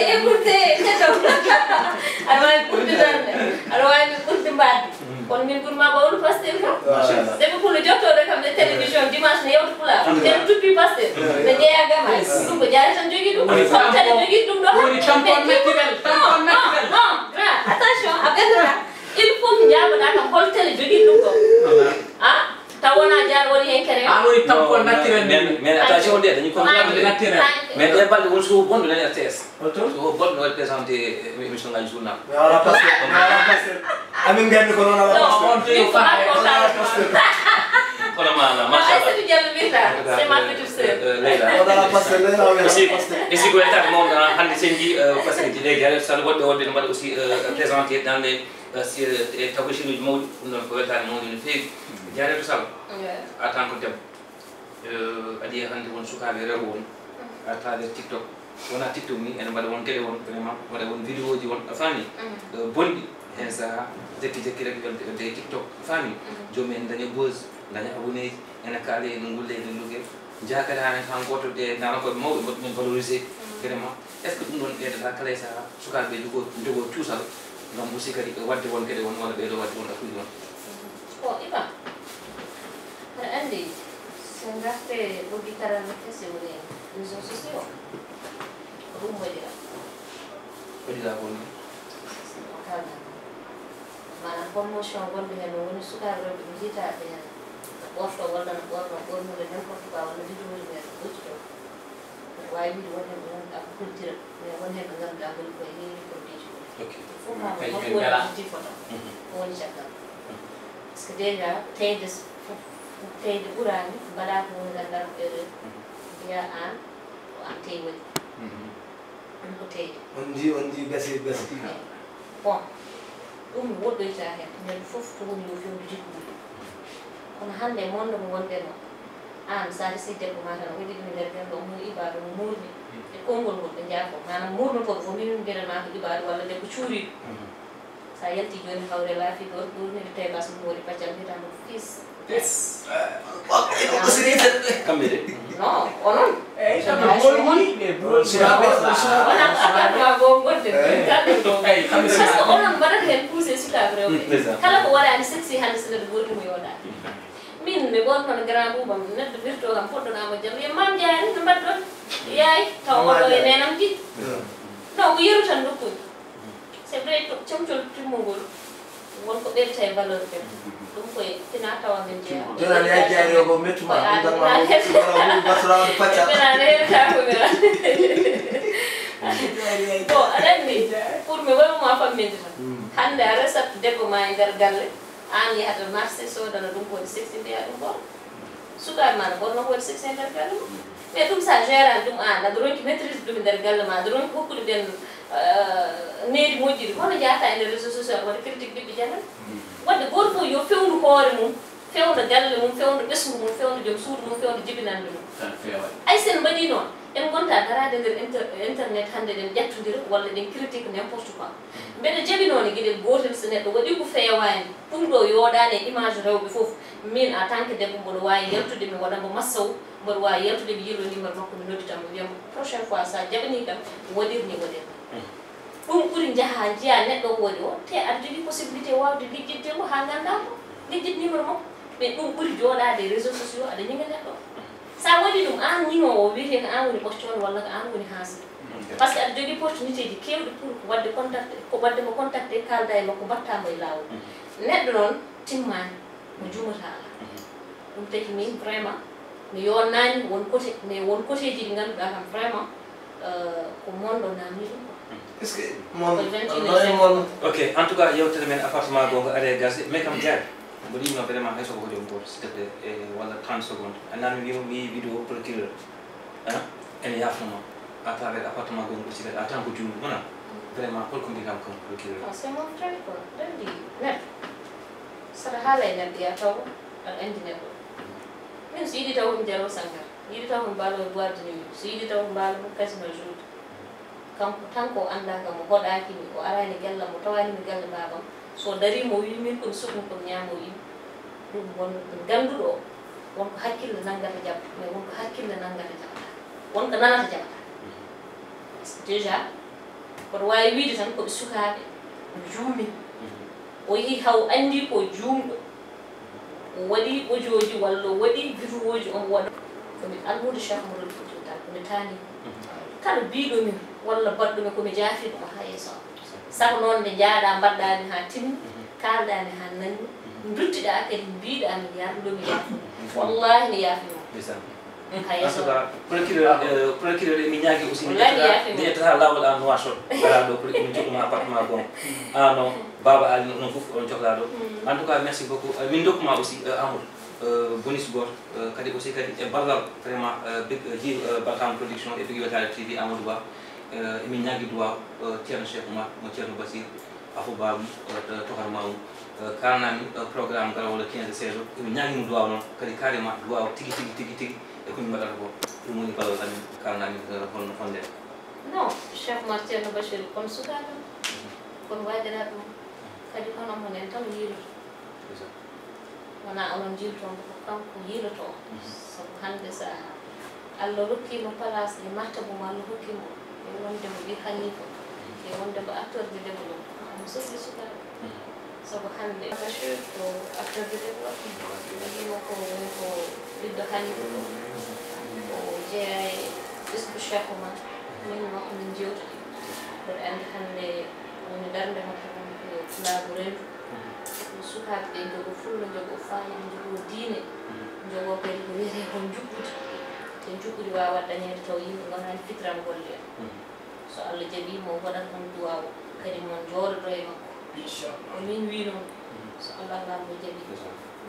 Aɗa waawi ɓurdi darde. Aɗa waawi ɓurdi mbaɗde. Kono min ɓurma ɓawlu pastel kam. Deɓe pullo jottooɗo kam e télévision dimanche ne yewta pulaar. Ten tuppi pastel. Ne jeeya gama. Ɗum ko jaari tan jogii ɗum. Hol télé jogii ɗum ɗo. Woni tampon naturel, tampon naturel. Non, non, grand, attention, a ɓerdata. Il faut mi jaaboɗa kam hol télé jogii ɗum ɗo. Ah, taw wona jaar woni hen kere. An woni tampon naturel. Mais attention de, dañi contrat de. Naturel. Mais ɗe balɗe won so bonɗo nani R T S. Holto? So bonɗo waɗi présenté émission ngaji journal. Mi ala pasteur. Mi ala pasteur. Amin nganndi ko noon ala pasteur. On to yo faha. Ala pasteur. Kono ma ala machallah. Aïssatou Diallo mbiyta. C'est ma petite sœur. Leyla. On ala pasteur, Leyla o wiyata pasteur. Esi ko weltaade mawɗo hannde sen nji pasteur ji leydi hare sal woɗɓe woɗɓe no mbaɗa aussi présenté dans les e tagochinuji mawɗi. Ɗum ɗon ko weltaade mawɗi no feewi. Jaareeto Sall. A tan ko debbo. Aɗa yiya hannde won sukaaɓe rewɓe won à travers TikTok, wona TikTok ni ene mbaɗa won geɗe won vraiment mbaɗa won vidéo ji won a faami. Bonɗi heen saha jekki jekki rek yonde e TikTok a faami. Joomum en daña buzz, daña abonné ji, ene kaale ene ngulle ene lugge. Njaakataani tan gooto ɓe narankoɓe mawɓe mbaɗa ɗumen valorisé. Vraiment est ce que ɗum ɗon ɓeydata kala e saha sukaaɓe ɓe jogoo jogoo cuusal? Ngam aussi kadi ɓe waɗde won geɗe won walla ɓeydo waɗde won ɗakkuji won. Bon, Iba, aɗa anndi so ngarte ɓoggi karalla kese woni réseau sociaux o ko ɗum waɗira. Waɗira ko ni. Kalda maanaam promotion gonɗo heen no woni sukaaɓe rewɓe ɓe njiytaaɓe heen no ɓorto walla no ɓorno ɓornude n'importe quoi walla vidéoji ɓe ɓoccito. Aɗa waawi wiide won heen ɓe ngannduɗaa ko kultira mais won heen ɓe ngannduɗaa ngoni koye heewi produit ji ɗum fof haa ko holko woni produit fota ko woni caggal. Parce que déjà teyde teyde ɓuraani mbaɗaa ko woni ngannduɗaa ko erreur mbiya aan ko aan teyi waɗi. Ɗum ko teyde. On njii on njii gasi gasi. Bon, ɗum mi woɗɗoyta heen, nden fof ko woni yo fewndo jikkude ɗum. Kono hannde monde mo wonɗen o, aan so a resi debbo ma tan o waɗi ɗum e nder galle o moni ibaaɗo mo muurni e konngol ngol ɓe njaafo maanaam muurnotooɗo fof min min mbiyetan ma ko ibaaɗo walla debbo cuuriiɗo. So a yalti jooni hawre laafi ɗoon ɓurni to tawi bas mum waɗi paccal mbiyata mo fils. Yes. Kamɓe de. Non, onon. Eyi kamɓe woni ɓe wona appartement goo ngonde kalɓe ɗo. Parce que onon mbaɗata heen poussé sukaaɓe rewɓe kala ko waɗaani sexy hannde so neɗɗo gooti mo yooɗaani. Min mi ɓornono grand boubam neɗɗo wirto kam poɗɗoɗamo jam wiya mam jaari no mbaɗɗon yaay taw oɗo e nenam ji. Non ko yeru tan nokkuji. C'est vrai, comcol timmungol won ko ɓeydata e valeur ɓen. Ɗum koye fina tawa min jeeya. Jonan ya jaari o ko mettuma ɗum tan ma wala wuri basra on pacca. Fina ne heɗata ko mira. Bon, aɗa anndi pour mi waɗuma famminde tan. Hannde a resat debbo ma e nder galle. Aan yahata marché soodana ɗum ko waɗi sexy mbiya ɗum ɓor sukaaɓe ma no ɓorno ko waɗi sexy nder galle mum. Mais ɗum sa gérani ɗum aan aɗa ronki maîtrise ɗum nder galle ma aɗa ronki hokkude ɓen needi moƴƴiri hono jahata e nder réseau social waɗa critique ɓiɓɓe jangal. Waɗde gooto fof yo fewnu hoore mum, fewna galle mum, fewna ɓesngu mum, fewna joom suudu mum, fewna jibinande mum. Ay sen mbaɗi noon. En ngonta daraade nder inter- internet hannde, ɗen ƴattondira walla ɗen critique n'importe quoi. Mbeɗa jaɓi noon e geɗel gootel, so neɗɗo waɗii ko feewaani, ɗum ɗo yooɗaani e image rewɓe fof. Min, en tant que debbo, mboɗo waawi yaltude, mi waɗa mbo massawu, mboɗo waawi yaltude, mi yiiloo numéro makko, mi noddita mo, mi wiya mo, prochaine fois, so a jaɓanii kam, waɗir ni, waɗir ni. Ɗum ɓuri njaha, njiya neɗɗo ko waɗi o, te aɗa jogii possibilité waawde lijjitde mo haa nganndaa mo, lijjit numéro makko. Mais ɗum ɓuri jooɗaade e réseaux sociaux, aɗa ñiŋa neɗɗo. So a waɗii ɗum, aan ñiŋoowo, o wiyetee ko aan woni ɓoccooɗo walla ko aan woni haasiiɗo. Parce que aɗa jogii opportunité ji keewɗi pour ko waɗde contacté, ko waɗde mo contacté, kaalda e makko, mbaɗta mo e laawol. Neɗɗo noon timmaani, mo juumata alaa. Ɗum tagi min vraiment, mi yonnaani won côté, mais won côté ji ɗi ngannduɗaa kam vraiment, euh, ko mon ɗo naamni ɗum quoi. Est-ce que mon, Ko vingt et un non, mon. Ok, en tout cas, yewtere men appartement goonga are gasi, mais kam jaari. Mboɗo yiɗno vraiment hay soko ko joom gooto, s'il te plaît, e walla trente secondes. A naan mi wiima mi yii vidéo procureur. Hein? Ene yaafnoma à travers appartement goonga aussi kadi en tant que juumɗo. Wona vraiment holko mbiytam kam procureur? Ah, c'est mon frère quoi. Rendi neɗɗo. Saɗa haala e neɗɗo, ya taw aɗa anndi neɗɗo. Min so yiɗi taw mi jaro sangar, yiɗi taw mi mbaalo e boîte de nuit, so yiɗi taw mi mbaalo casino joude. Kanko tan ko anndaa kam, o hoɗaaki mi, o araani galle am, o tawaani mi galle baabam. So o darii mo o wii min ko mi sukmi ko mi ñaamo o yii. Ɗum won ɗum gannduɗo o, won ko hakkille nanngata jaɓa, mais won ko hakkille nanngata jaɓata. Won ko nanata jaɓata. Parce que déjà, koɗo waawi wiide tan ko ɓe sukaaɓe, o juumi. O yehi haw anndi ko juumɗo. O waɗi audio ji walla o waɗi vidéo ji, omo waɗa. Ko mi almuudo Cheikh Mouhamadou Foutiyou Tall, ko mi taani. Kala biiɗo mi walla baɗɗo mi, ko mi jaafi ɗum haa yeeso am. Sabu noon nde njaaɗa mbaɗɗa mi haa timmi, kaalɗa mi haa nanni, nduttiɗa kadi mbiɗa mi yaafno mi yaafno. Wallahi mi yaafno. Ndeysaan. Hay En tout so cas, procureur, euh, procureur, emin ñaagi aussi, mi Wallahi ƴettata, yaafima. Mi ƴettata laawol an Nouakchott. Gara ɗo, pour min jokkuma appartement gom. Ah non, Baba Ali, non, fof on cohlaa ɗo. Mm. En tout cas, merci beaucoup. Euh, min dokkuma aussi, euh, Amadou, euh, bonus goto, euh, kadi aussi kadi e ballal vraiment, euh, Big, euh, Jiir, euh, Barham Production e Big Wetaare T V Amadou Ba. Euh, emin ñaagi duwaaw, euh, Ceerno Cheikh Oumar, mo Ceerno Basir. Afo baabum, eh, to-, tohar mawum, eh, kaalnami, eh, programme garawol le quinze seeɗa, emin ñaagimo duwaaw noon, kadi carrément duwaaw tigi, tigi, tigi, tigi, e ko min mbaɗata ko, ɗum woni ballal amin, kaalnami, eh, holno honde. Non, Cheikh Oumar Ceerno Bachir, kon sukaaɓe, kon waajiraaɓe mum, kadi hono mon en tan yiiloto. C'est ça. Wonaa onon njiilotoo mo, ko kanko yiilotoo. Mhm. Sabu hannde so Allah rokkii mo place e martaba mo Allah hokki mo, e wonde mo ɓii haliifa, e wonde mo acteur de développement, omo sokli sukaaɓe. Mhm. Sabu hannde Bachir ko acteur de développement. Ɓe mbiyi mo ko woni ko ɓiɗɗo haliifa ko. O jeyaa e ɓesngu Cheikh Oumar. Min makko min njeewtidi. Mboɗo anndi hannde woni darnde makko woni ko pulaagu renndo. Sukaaɓe ɓe njogoo fulla, njogoo faayida, njogoo diine, njogoo kadi ko wiyetee ko njuɓɓudi. Te njuɓɓudi waawaa dañeede taw yimɓe ngonaani fitiram golle en. So Allah jaɓii mo, waɗat on duwaaw, kadi mo njooɗodoo e makko. Inchallah. Ko min wii noon, so Allah Laamɗo jaɓii,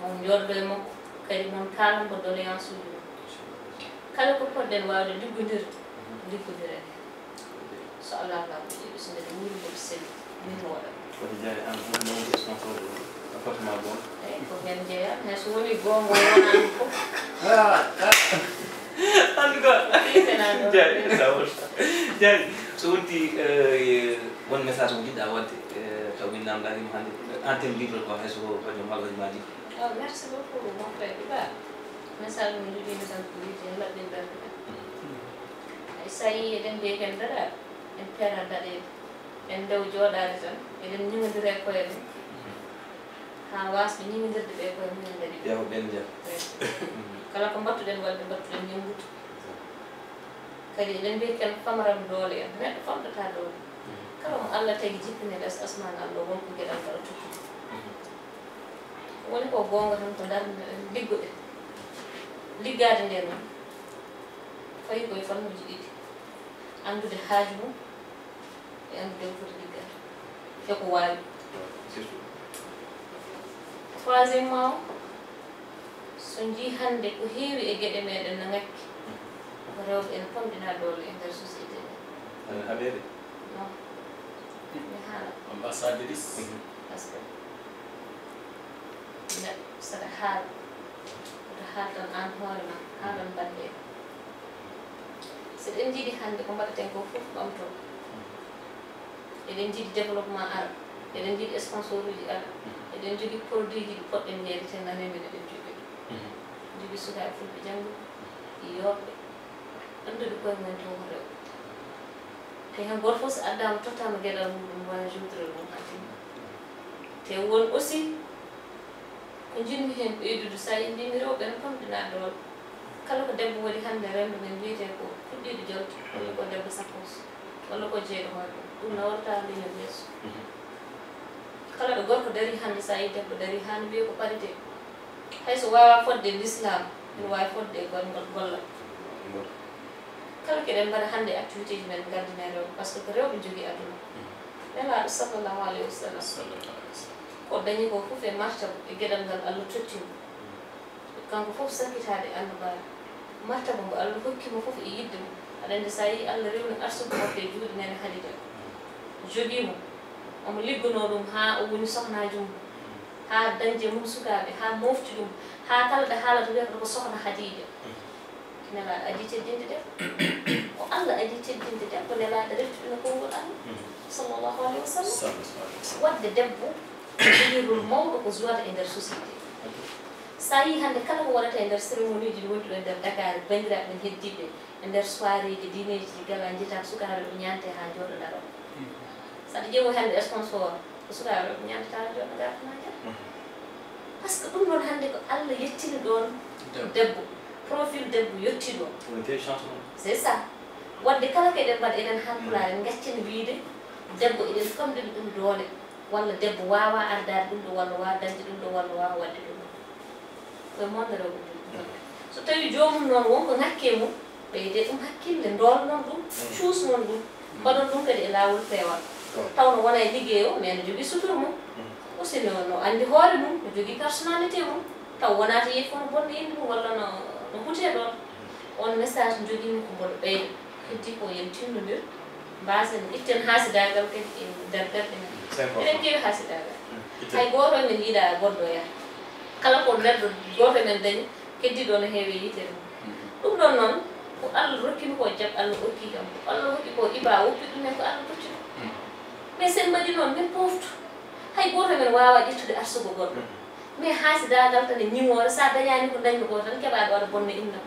mo njooɗodoo e makko, kadi mo kaalan mo doléance uji mum. Kala ko potɗen waawde liggondirde, liggondiren heen. So Allah Laamɗo jaɓii, so mbeɗa wuuri, mboɗo selli, min mi waɗa ɗum. Kono Ndiaye, aan ko ɗum woni sponsor de appartement gom? Eey, ko heen jeyaa, mais so woni goonga, o wonaani fof. Ah, ah. En tout cas, Ndiaye, ça va. Ndiaye, so wonti, eh, won message mo njiɗɗa waɗde, eh, taw min namdaaki mo hannde, en thème libre quoi, hay so ko joom alhaji ma libre. Oh, merci beaucoup, mon frère Iba. Message mo njiɗmi tan ko wiide, en laɓɓin ɓerɗe men. Hay so a yii eɗen mbiya ken daɗa, en peera daɗeede. En ndew jooɗaade tan, eɗen ñiŋondira e koye men. Haa waasɓe ñiŋondirde ɓe koye mumen mbaɗi ɗum. Yahu ɓen njaha. Eey. Kala ko mbattuɗen waɗde, mbattuɗen ñaŋngude. Kadi eɗen mbiya ken famaram doole en. Neɗɗo famɗataa doole. Kala mo Allah tagi jippini les asmaan Allah, won ko geɗal ngal tokkude. Woni ko goonga tan ko darnde liggude. Liggaade nde noon, fayi koye fannuuji ɗiɗi. Anndude haaju mum, e anndude ko foti liggade, e ko waawi. Surtout. Troisièmement, so njii hannde ko heewi e geɗe meɗen na ngakki, ko rewɓe ene pamɗina doole e nder société men. Ene haɓeede? Non. Mi haala. Ambassadrice. Mhm. Parce que neɗɗo saɗa haala, woto haaltan aan hoore ma, haalan bannde. So eɗen njiɗi hannde ko mbaɗaten ko fof ɓamtoo. Eɗen njiɗi développement ara. Eɗen njiɗi sponsoruuji ara. Eɗen njogii produitji ɗi poɗɗen yeeyde te nane men eɗen njogii ɗum. Njogii sukaaɓe fulɓe jannguɓe, yooɓe, annduɓe koye mumen taw ko rewɓe. Te heen gooto fof so addaama tottaama geɗal mum ɗum waawi joutore mum haa timma. Te won aussi ko njiɗmi heen ɓeydude, so a yii mbimi rewɓe no pamɗinaa doole. Kala ko debbo waɗi hannde renndo men mbiyetee ko fuɗɗiiɗo jolde, walla ko debbo sakkos, walla ko jeyɗo hoore mum. Ɗum nawrata leñol yeeso. Kala ɗo gorko darii hannde, so a yii debbo darii, haa no mbiyee ko parité. Hay so waawaa fodde lislaam, ene waawi fodde e gol-, gollal. Kala ko eɗen mbaɗa hannde activitéji men, ngardiren rewɓe, parce que ko rewɓe njogii aduna. Nelaaɗo sallallahu alayhi wa sallam, ko dañi ko fof e martaba e geɗal ngal Allah totti mo. Kanko fof sakkitaade annabaaɓe. Martaba mbo Allah hokki mo fof e yiɗde mo. Aɗa anndi, so a yii Allah rewni arsugo makko e juuɗe Neene Hadija, jogii mo, omo liggonoo ɗum haa o woni sohnaajo mum, haa dañde mum sukaaɓe, haa moofti ɗum, haa kala ɗo haalata wiyata ko sohna Hadija. Nelaaɗo adii teddinde debbo. Ko Allah adii teddinde debbo, Nelaaɗo refti ɗum e konngol Allah, sallallahu alayhi wa sallam. Waɗde debbo ko jogii rôle mawɗo ko jouata e nder société. So a yii hannde kala ko waɗata e nder cérémonie ji wonɗi ɗo e nder Dakar, banndiraaɓe men heddiiɓe, e nder soirée ji diineeji ɗi, gala, njiyataa ko sukaaɓe rewɓe ñaante haa njooɗo daro. So aɗa ƴeewa hannde sponsor, ko sukaaɓe rewɓe ñaantata haa njooɗo ngartana jam. Parce que ɗum ɗoon hannde ko Allah yettini ɗoon debbo. Profil debbo yettii ɗoon. Woni tee chance mum. C'est ça. Waɗde kala ko eɗen mbaɗa enen Haalpulaar, en ngaccen wiyde debbo eɗen famɗina ɗum doole, walla debbo waawaa ardaade ɗum ɗo, walla waawaa dañde ɗum ɗo, walla waawaa waɗde ɗum ɗo. Koye monde rewɓe njogii. So tawii joomum noon won ko ŋakki e mum, ɓeydee ɗum hakkille, ndoolnon ɗum, cuusnon ɗum, mbaɗon ɗum kadi e laawol peewal. Taw no wona e liggey o, mais no jogii sutura mum. Aussi no, no anndi hoore mum, no jogii personnalité mum. Taw wonaa to yehi fof no bonna innde mum walla no, no hutee ɗoon. On message njogiimi ko mboɗo ɓeyda. Heddi ko yen tinnondir, mbaasen itten haasidaagal kadi e nder ɓerɗe men. C'est important. Eɗen keewi haasidaagal. Hay gooto e men yiɗaa goɗɗo yaha. Kala ko neɗɗo gooto e men dañi, keddiiɗo o no heewi e yitere mum. Ɗum ɗoon noon, ko Allah rokkimi ko, jaɓ Allah okki kam. Ko Allah hokki ko, iba woppi ɗum en ko Allah tocci ɗum. Mais sen mbaɗi noon, min pooftu. Hay gooto e men waawaa ƴettude arsugo goɗɗo. Mais haasidaagal tan e ñiŋoore, so a dañaani ko dañmi ko tan, keɓaa ɗo aɗa bonna innam.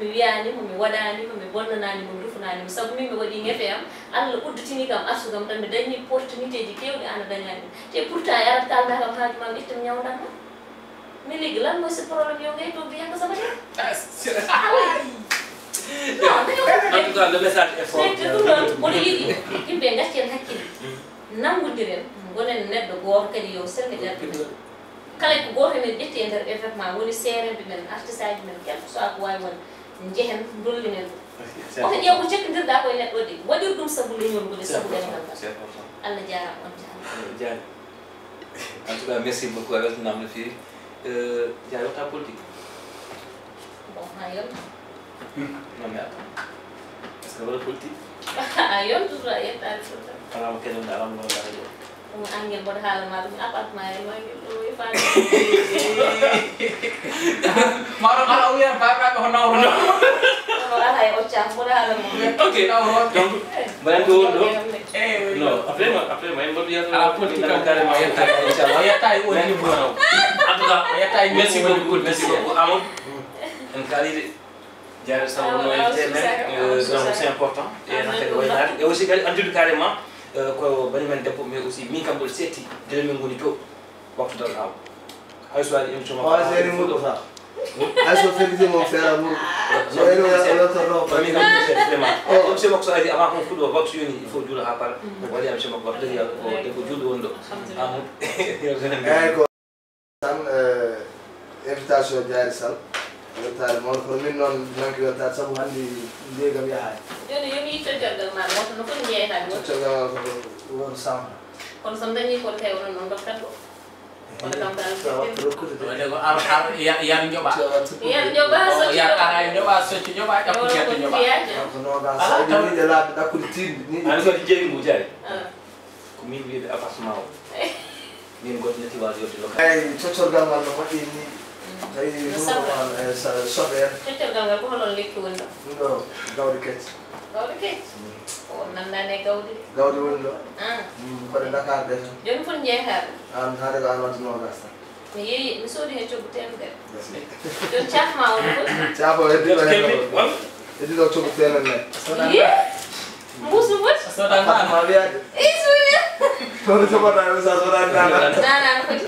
Mi wiyaani mo, mi waɗaani mo, mi bonnanaani mo, mi rufanaani mo. Sabu min mi waɗii ŋefe am, Allah udditini kam arsugo am tan, mi dañii opportunité ji keewɗi aan a dañaani. Te pourtant e arat kaaldaa kam haaju ma, mi itta mi ñawndan ma. Mi liggi lan mooy sa problème yow ngay toog di yàq sama der. Ah, c'est... Ah oui. Non, dañoo... En tout cas, le message est fort. Te ɗum ɗoon, mboɗo yiɗi yimɓe ngaccen hakkille. Nanngondiren, ngonen neɗɗo gooto kadi yo semmbe nder. Kala ko gooto men ƴetti e nder événement, woni seeremɓe men, artisaaji men, quel que soit ko waawi wonde, njehen, ndollinen ɗum. Oto ƴeew ko cekkondirɗaa ko e neɗɗo de, waɗir ɗum sabu leñol ngol e sabu ɗemngal ngal. C'est important. Allah jaaraama, on jaaraama. Jaaraama. En tout cas, merci beaucoup, a weltanaama no feewi. Euh, Dia, yewta politique. Bon, haa yonta. Hmm, non, mais attends. Est-ce que wala politique? A yontude a yettaade fof tan. Alaa mo keɗen, alaa mo ngonɗaa radio. Ɗum Angel mboɗo haala ma ɗum appartement e Angel ɗo e faade. Maɗo ala o wiyan babaɓe ko nawro. Kono ala e occa mboɗo haala mo. Ok. Nawro. Donc, mbaɗen ko woni ɗo. Eh, oui. Non, après ma, après ma, en mbaɗu yeeso. Ala politique am carrément, yettaaki, inchallah. Yettaaki woni niveau. En tout cas, yettaaki merci beaucoup, merci beaucoup. Amadou, en kaali de. Jaare Sall no invité men, euh, donc c'est important. Et en fait, waynaade. Et aussi kadi addude carrément, euh, ko bani men debbo, mais aussi min kam mboɗo seetti, gila min ngoni to, waktu dal haw. Hay so waɗi émission makko. Wa seeni murɗo sa. Hay so felliti mo feera murɗo. No eno ya, o yottorno. Min kam mboɗo seetti vraiment. Oh. Émission makko so ari avant kon fuɗɗo waktu yoni, il faut juula haa para. Waɗi émission makko wax dëgg Yàlla ko debbo juulɗo woni ɗo. Amadou. Eyyi ko. Tan, eh, invitation Diary Sall, weltaare mawɗo, kono min noon nanki weltaade sabu hannde ndeegam yahaani. Jooni yo mi yitto caggal ma woto no foti jeeyataade woto. Caggal ma ko woto samra. Kono so dañi ko tawno noon ndokkata ko. Kono kam dal sa wattu rokkude de. Wonde ko ar, ar, ya, yar njoɓa. Sa wattu rokkude. Yar njoɓa, o, soccu yar njoɓa. Ara e njoɓa, soccu njoɓa, ƴappu gerte njoɓa. Ko noogaas. Ala, sabu tan. Ni ɗe laaɓi ɗakkude tiiɗi, ni ɗe ala, tiiɗi. Ko min wiyde appartement o. Min goɗɗo natti waade yodde local. Eyi, coccorgal ngal no moƴƴi ni. Tawi ɗum ko an e soɓe en. Coccorgal ngal ko holon lekki woni ɗo? Ɗum ɗo gawde kecce. Gawde kecce? O nanndaani e gawde. Gawde woni ɗo. Ah. Mbaɗe Dakar de tan. Jooni fof njeeytaa ɗum. An haade ko an wadde noogas tan. Mi yeeyi, mi soodi heen coggu teemedere. Jooni caaf ma woni fof. Caaf o heddi ɗo heen. Heddi ɗo coggu teemedere nayi. Yii! Mbuus no foti? Soda nana. Ma wiyaade. Isuya. Toon soɓata mi sa soda nana. Nana no foti.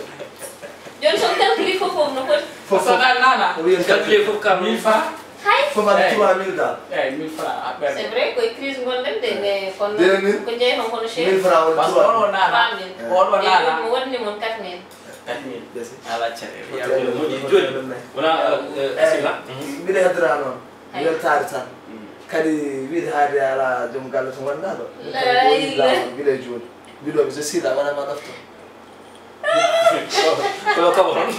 Jooni so calculi fof fof no foti. Fof fof. Soda nana. O wiyen calculi fof kam mille francs. Hay. Fof adi trois mille dal. Eyi mille francs a ɓerde. C'est vrai koye crise ngonɗen de mais kono ko jeeyton kono cher. Mille francs woni trois mille. Trois mille. Oɗo nana. Mo wonni mon quatre mille. Quatre mille. Ala caɗeele. Yawde moƴƴi jooni. Wona sila. Mbiɗa heddora noon. Weltaare tan. Kadi wiide haade ala joom galle to ngonɗaa ɗo. Lay. Gila e jooni. Mbiɗo mi so sila wona ma ɗofto. Ko yo kabo toon.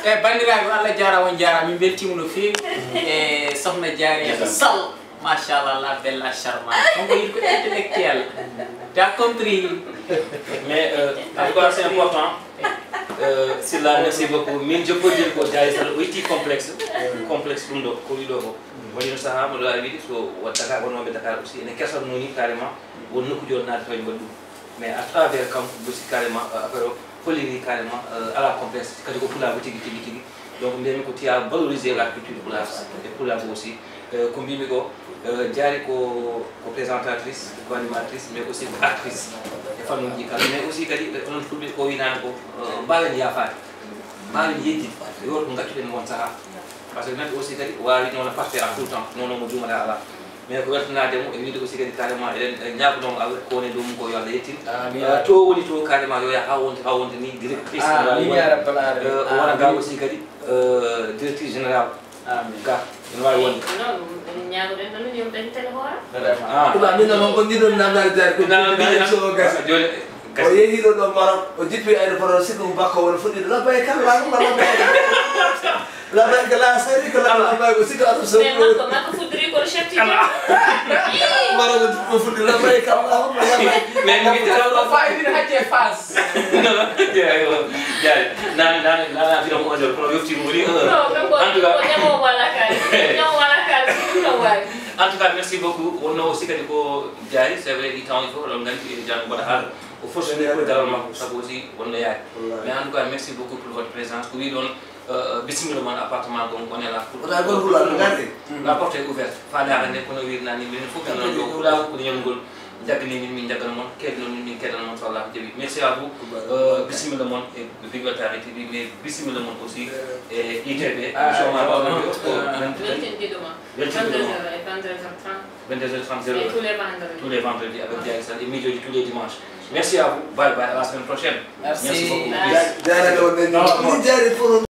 E banndiraaɓe Allah jaaraama on jaaraama min mbeltiima no feewi. E sohna Diary Sall. Machallah la bella charmante. Kongo yiɗi ko intellectuel. T'as compris. Mais euh, en tout cas c'est important. Euh, Silla merci beaucoup. Min je peux dire ko Diary Sall o itti complexe. Complexe ɗum ɗo ko wiɗo ko. Waɗino sahaa mo ɗo a wiɗi so waɗ Dakar wonooɓe Dakar aussi ene kersatnoo ni carrément won nokkuji on naati tawi mbaɗi ɗum. Mais à travers kanko aussi carrément affaire o holliri carrément ala complexe kadi ko pulaagu tigi tigi tigi. Donc mbiyami ko tu as valorisé la culture pulaar e pulaagu aussi. Ko mbimi ko Diary ko ko présentatrice ko animatrice mais aussi ko actrice e fannuji kala mais aussi kadi onon fulɓe ko winani ko mbawen yaafade. Mbawen yejjide yo ko gaccuɗen won sahaa. Par ce que neɗɗo aussi kadi wawi nono partir à tout temps nono mo jumata ala. Mais ko weltanade mo e wiide aussi kadi carrément eɗen ñagonomo Allah ko woni dow mum ko yo Allah yettin. To woni to carrément yo yah ha wonti ha wonti ni directrice. O wona ga aussi kadi directrice général. Ga ene wawi wonde. Non, ñagoɗen ɗo min yom dañi télé hoora. Ɗuma min noon ko ndiɗon namdal Diary ko joni. O yehiɗo ɗo Maroc o jippi aéroport o sikko ko bakko woni fuɗɗiɗo labbayka Allahumma labbayka. Labbayka la sharika laka labbayka o sikko ato so. Mais makko makko fuddiri kono chef tigi. Maroc o jippi o fuɗɗi labbayka Allahumma labbayka. Mais mi wittata ko fayidini hacce Fass. Diary nana nana nana bidon ko onjor kono yofti mo woni en tout cas. En tout cas merci beaucoup wonno aussi kadi ko Diary c'est vrai i taw il faut oɗon gandi e jang mbaɗa haala o force ni pour daral makko sabu aussi wonno yaari. Mais en tout cas merci beaucoup pour votre présence ko wiɗon bisimilla mon appartement gon gonela pour la porte est ouverte faade hara nde kono wirnani min fof min ɗo kulaw ko ñamgol. Jaggani min min jaggana mon keddano min min keddana mon so Allah jaɓi merci à vous. Bisimilla mon e Big Wata T V mais bisimilla mon aussi e I T V émission ma ɓawɗo o. Weltindiɗoma. Weltindiɗoma. Vingt-deux heures et trente. Vingt-deux heures trente. Et tous les vendredis. Tous les vendredis avec Diary Sall et mijoji tous les dimanches. Merci à vous. Bye bye à la semaine prochaine. Merci beaucoup. Jaaraɗo on nani. Jaari pour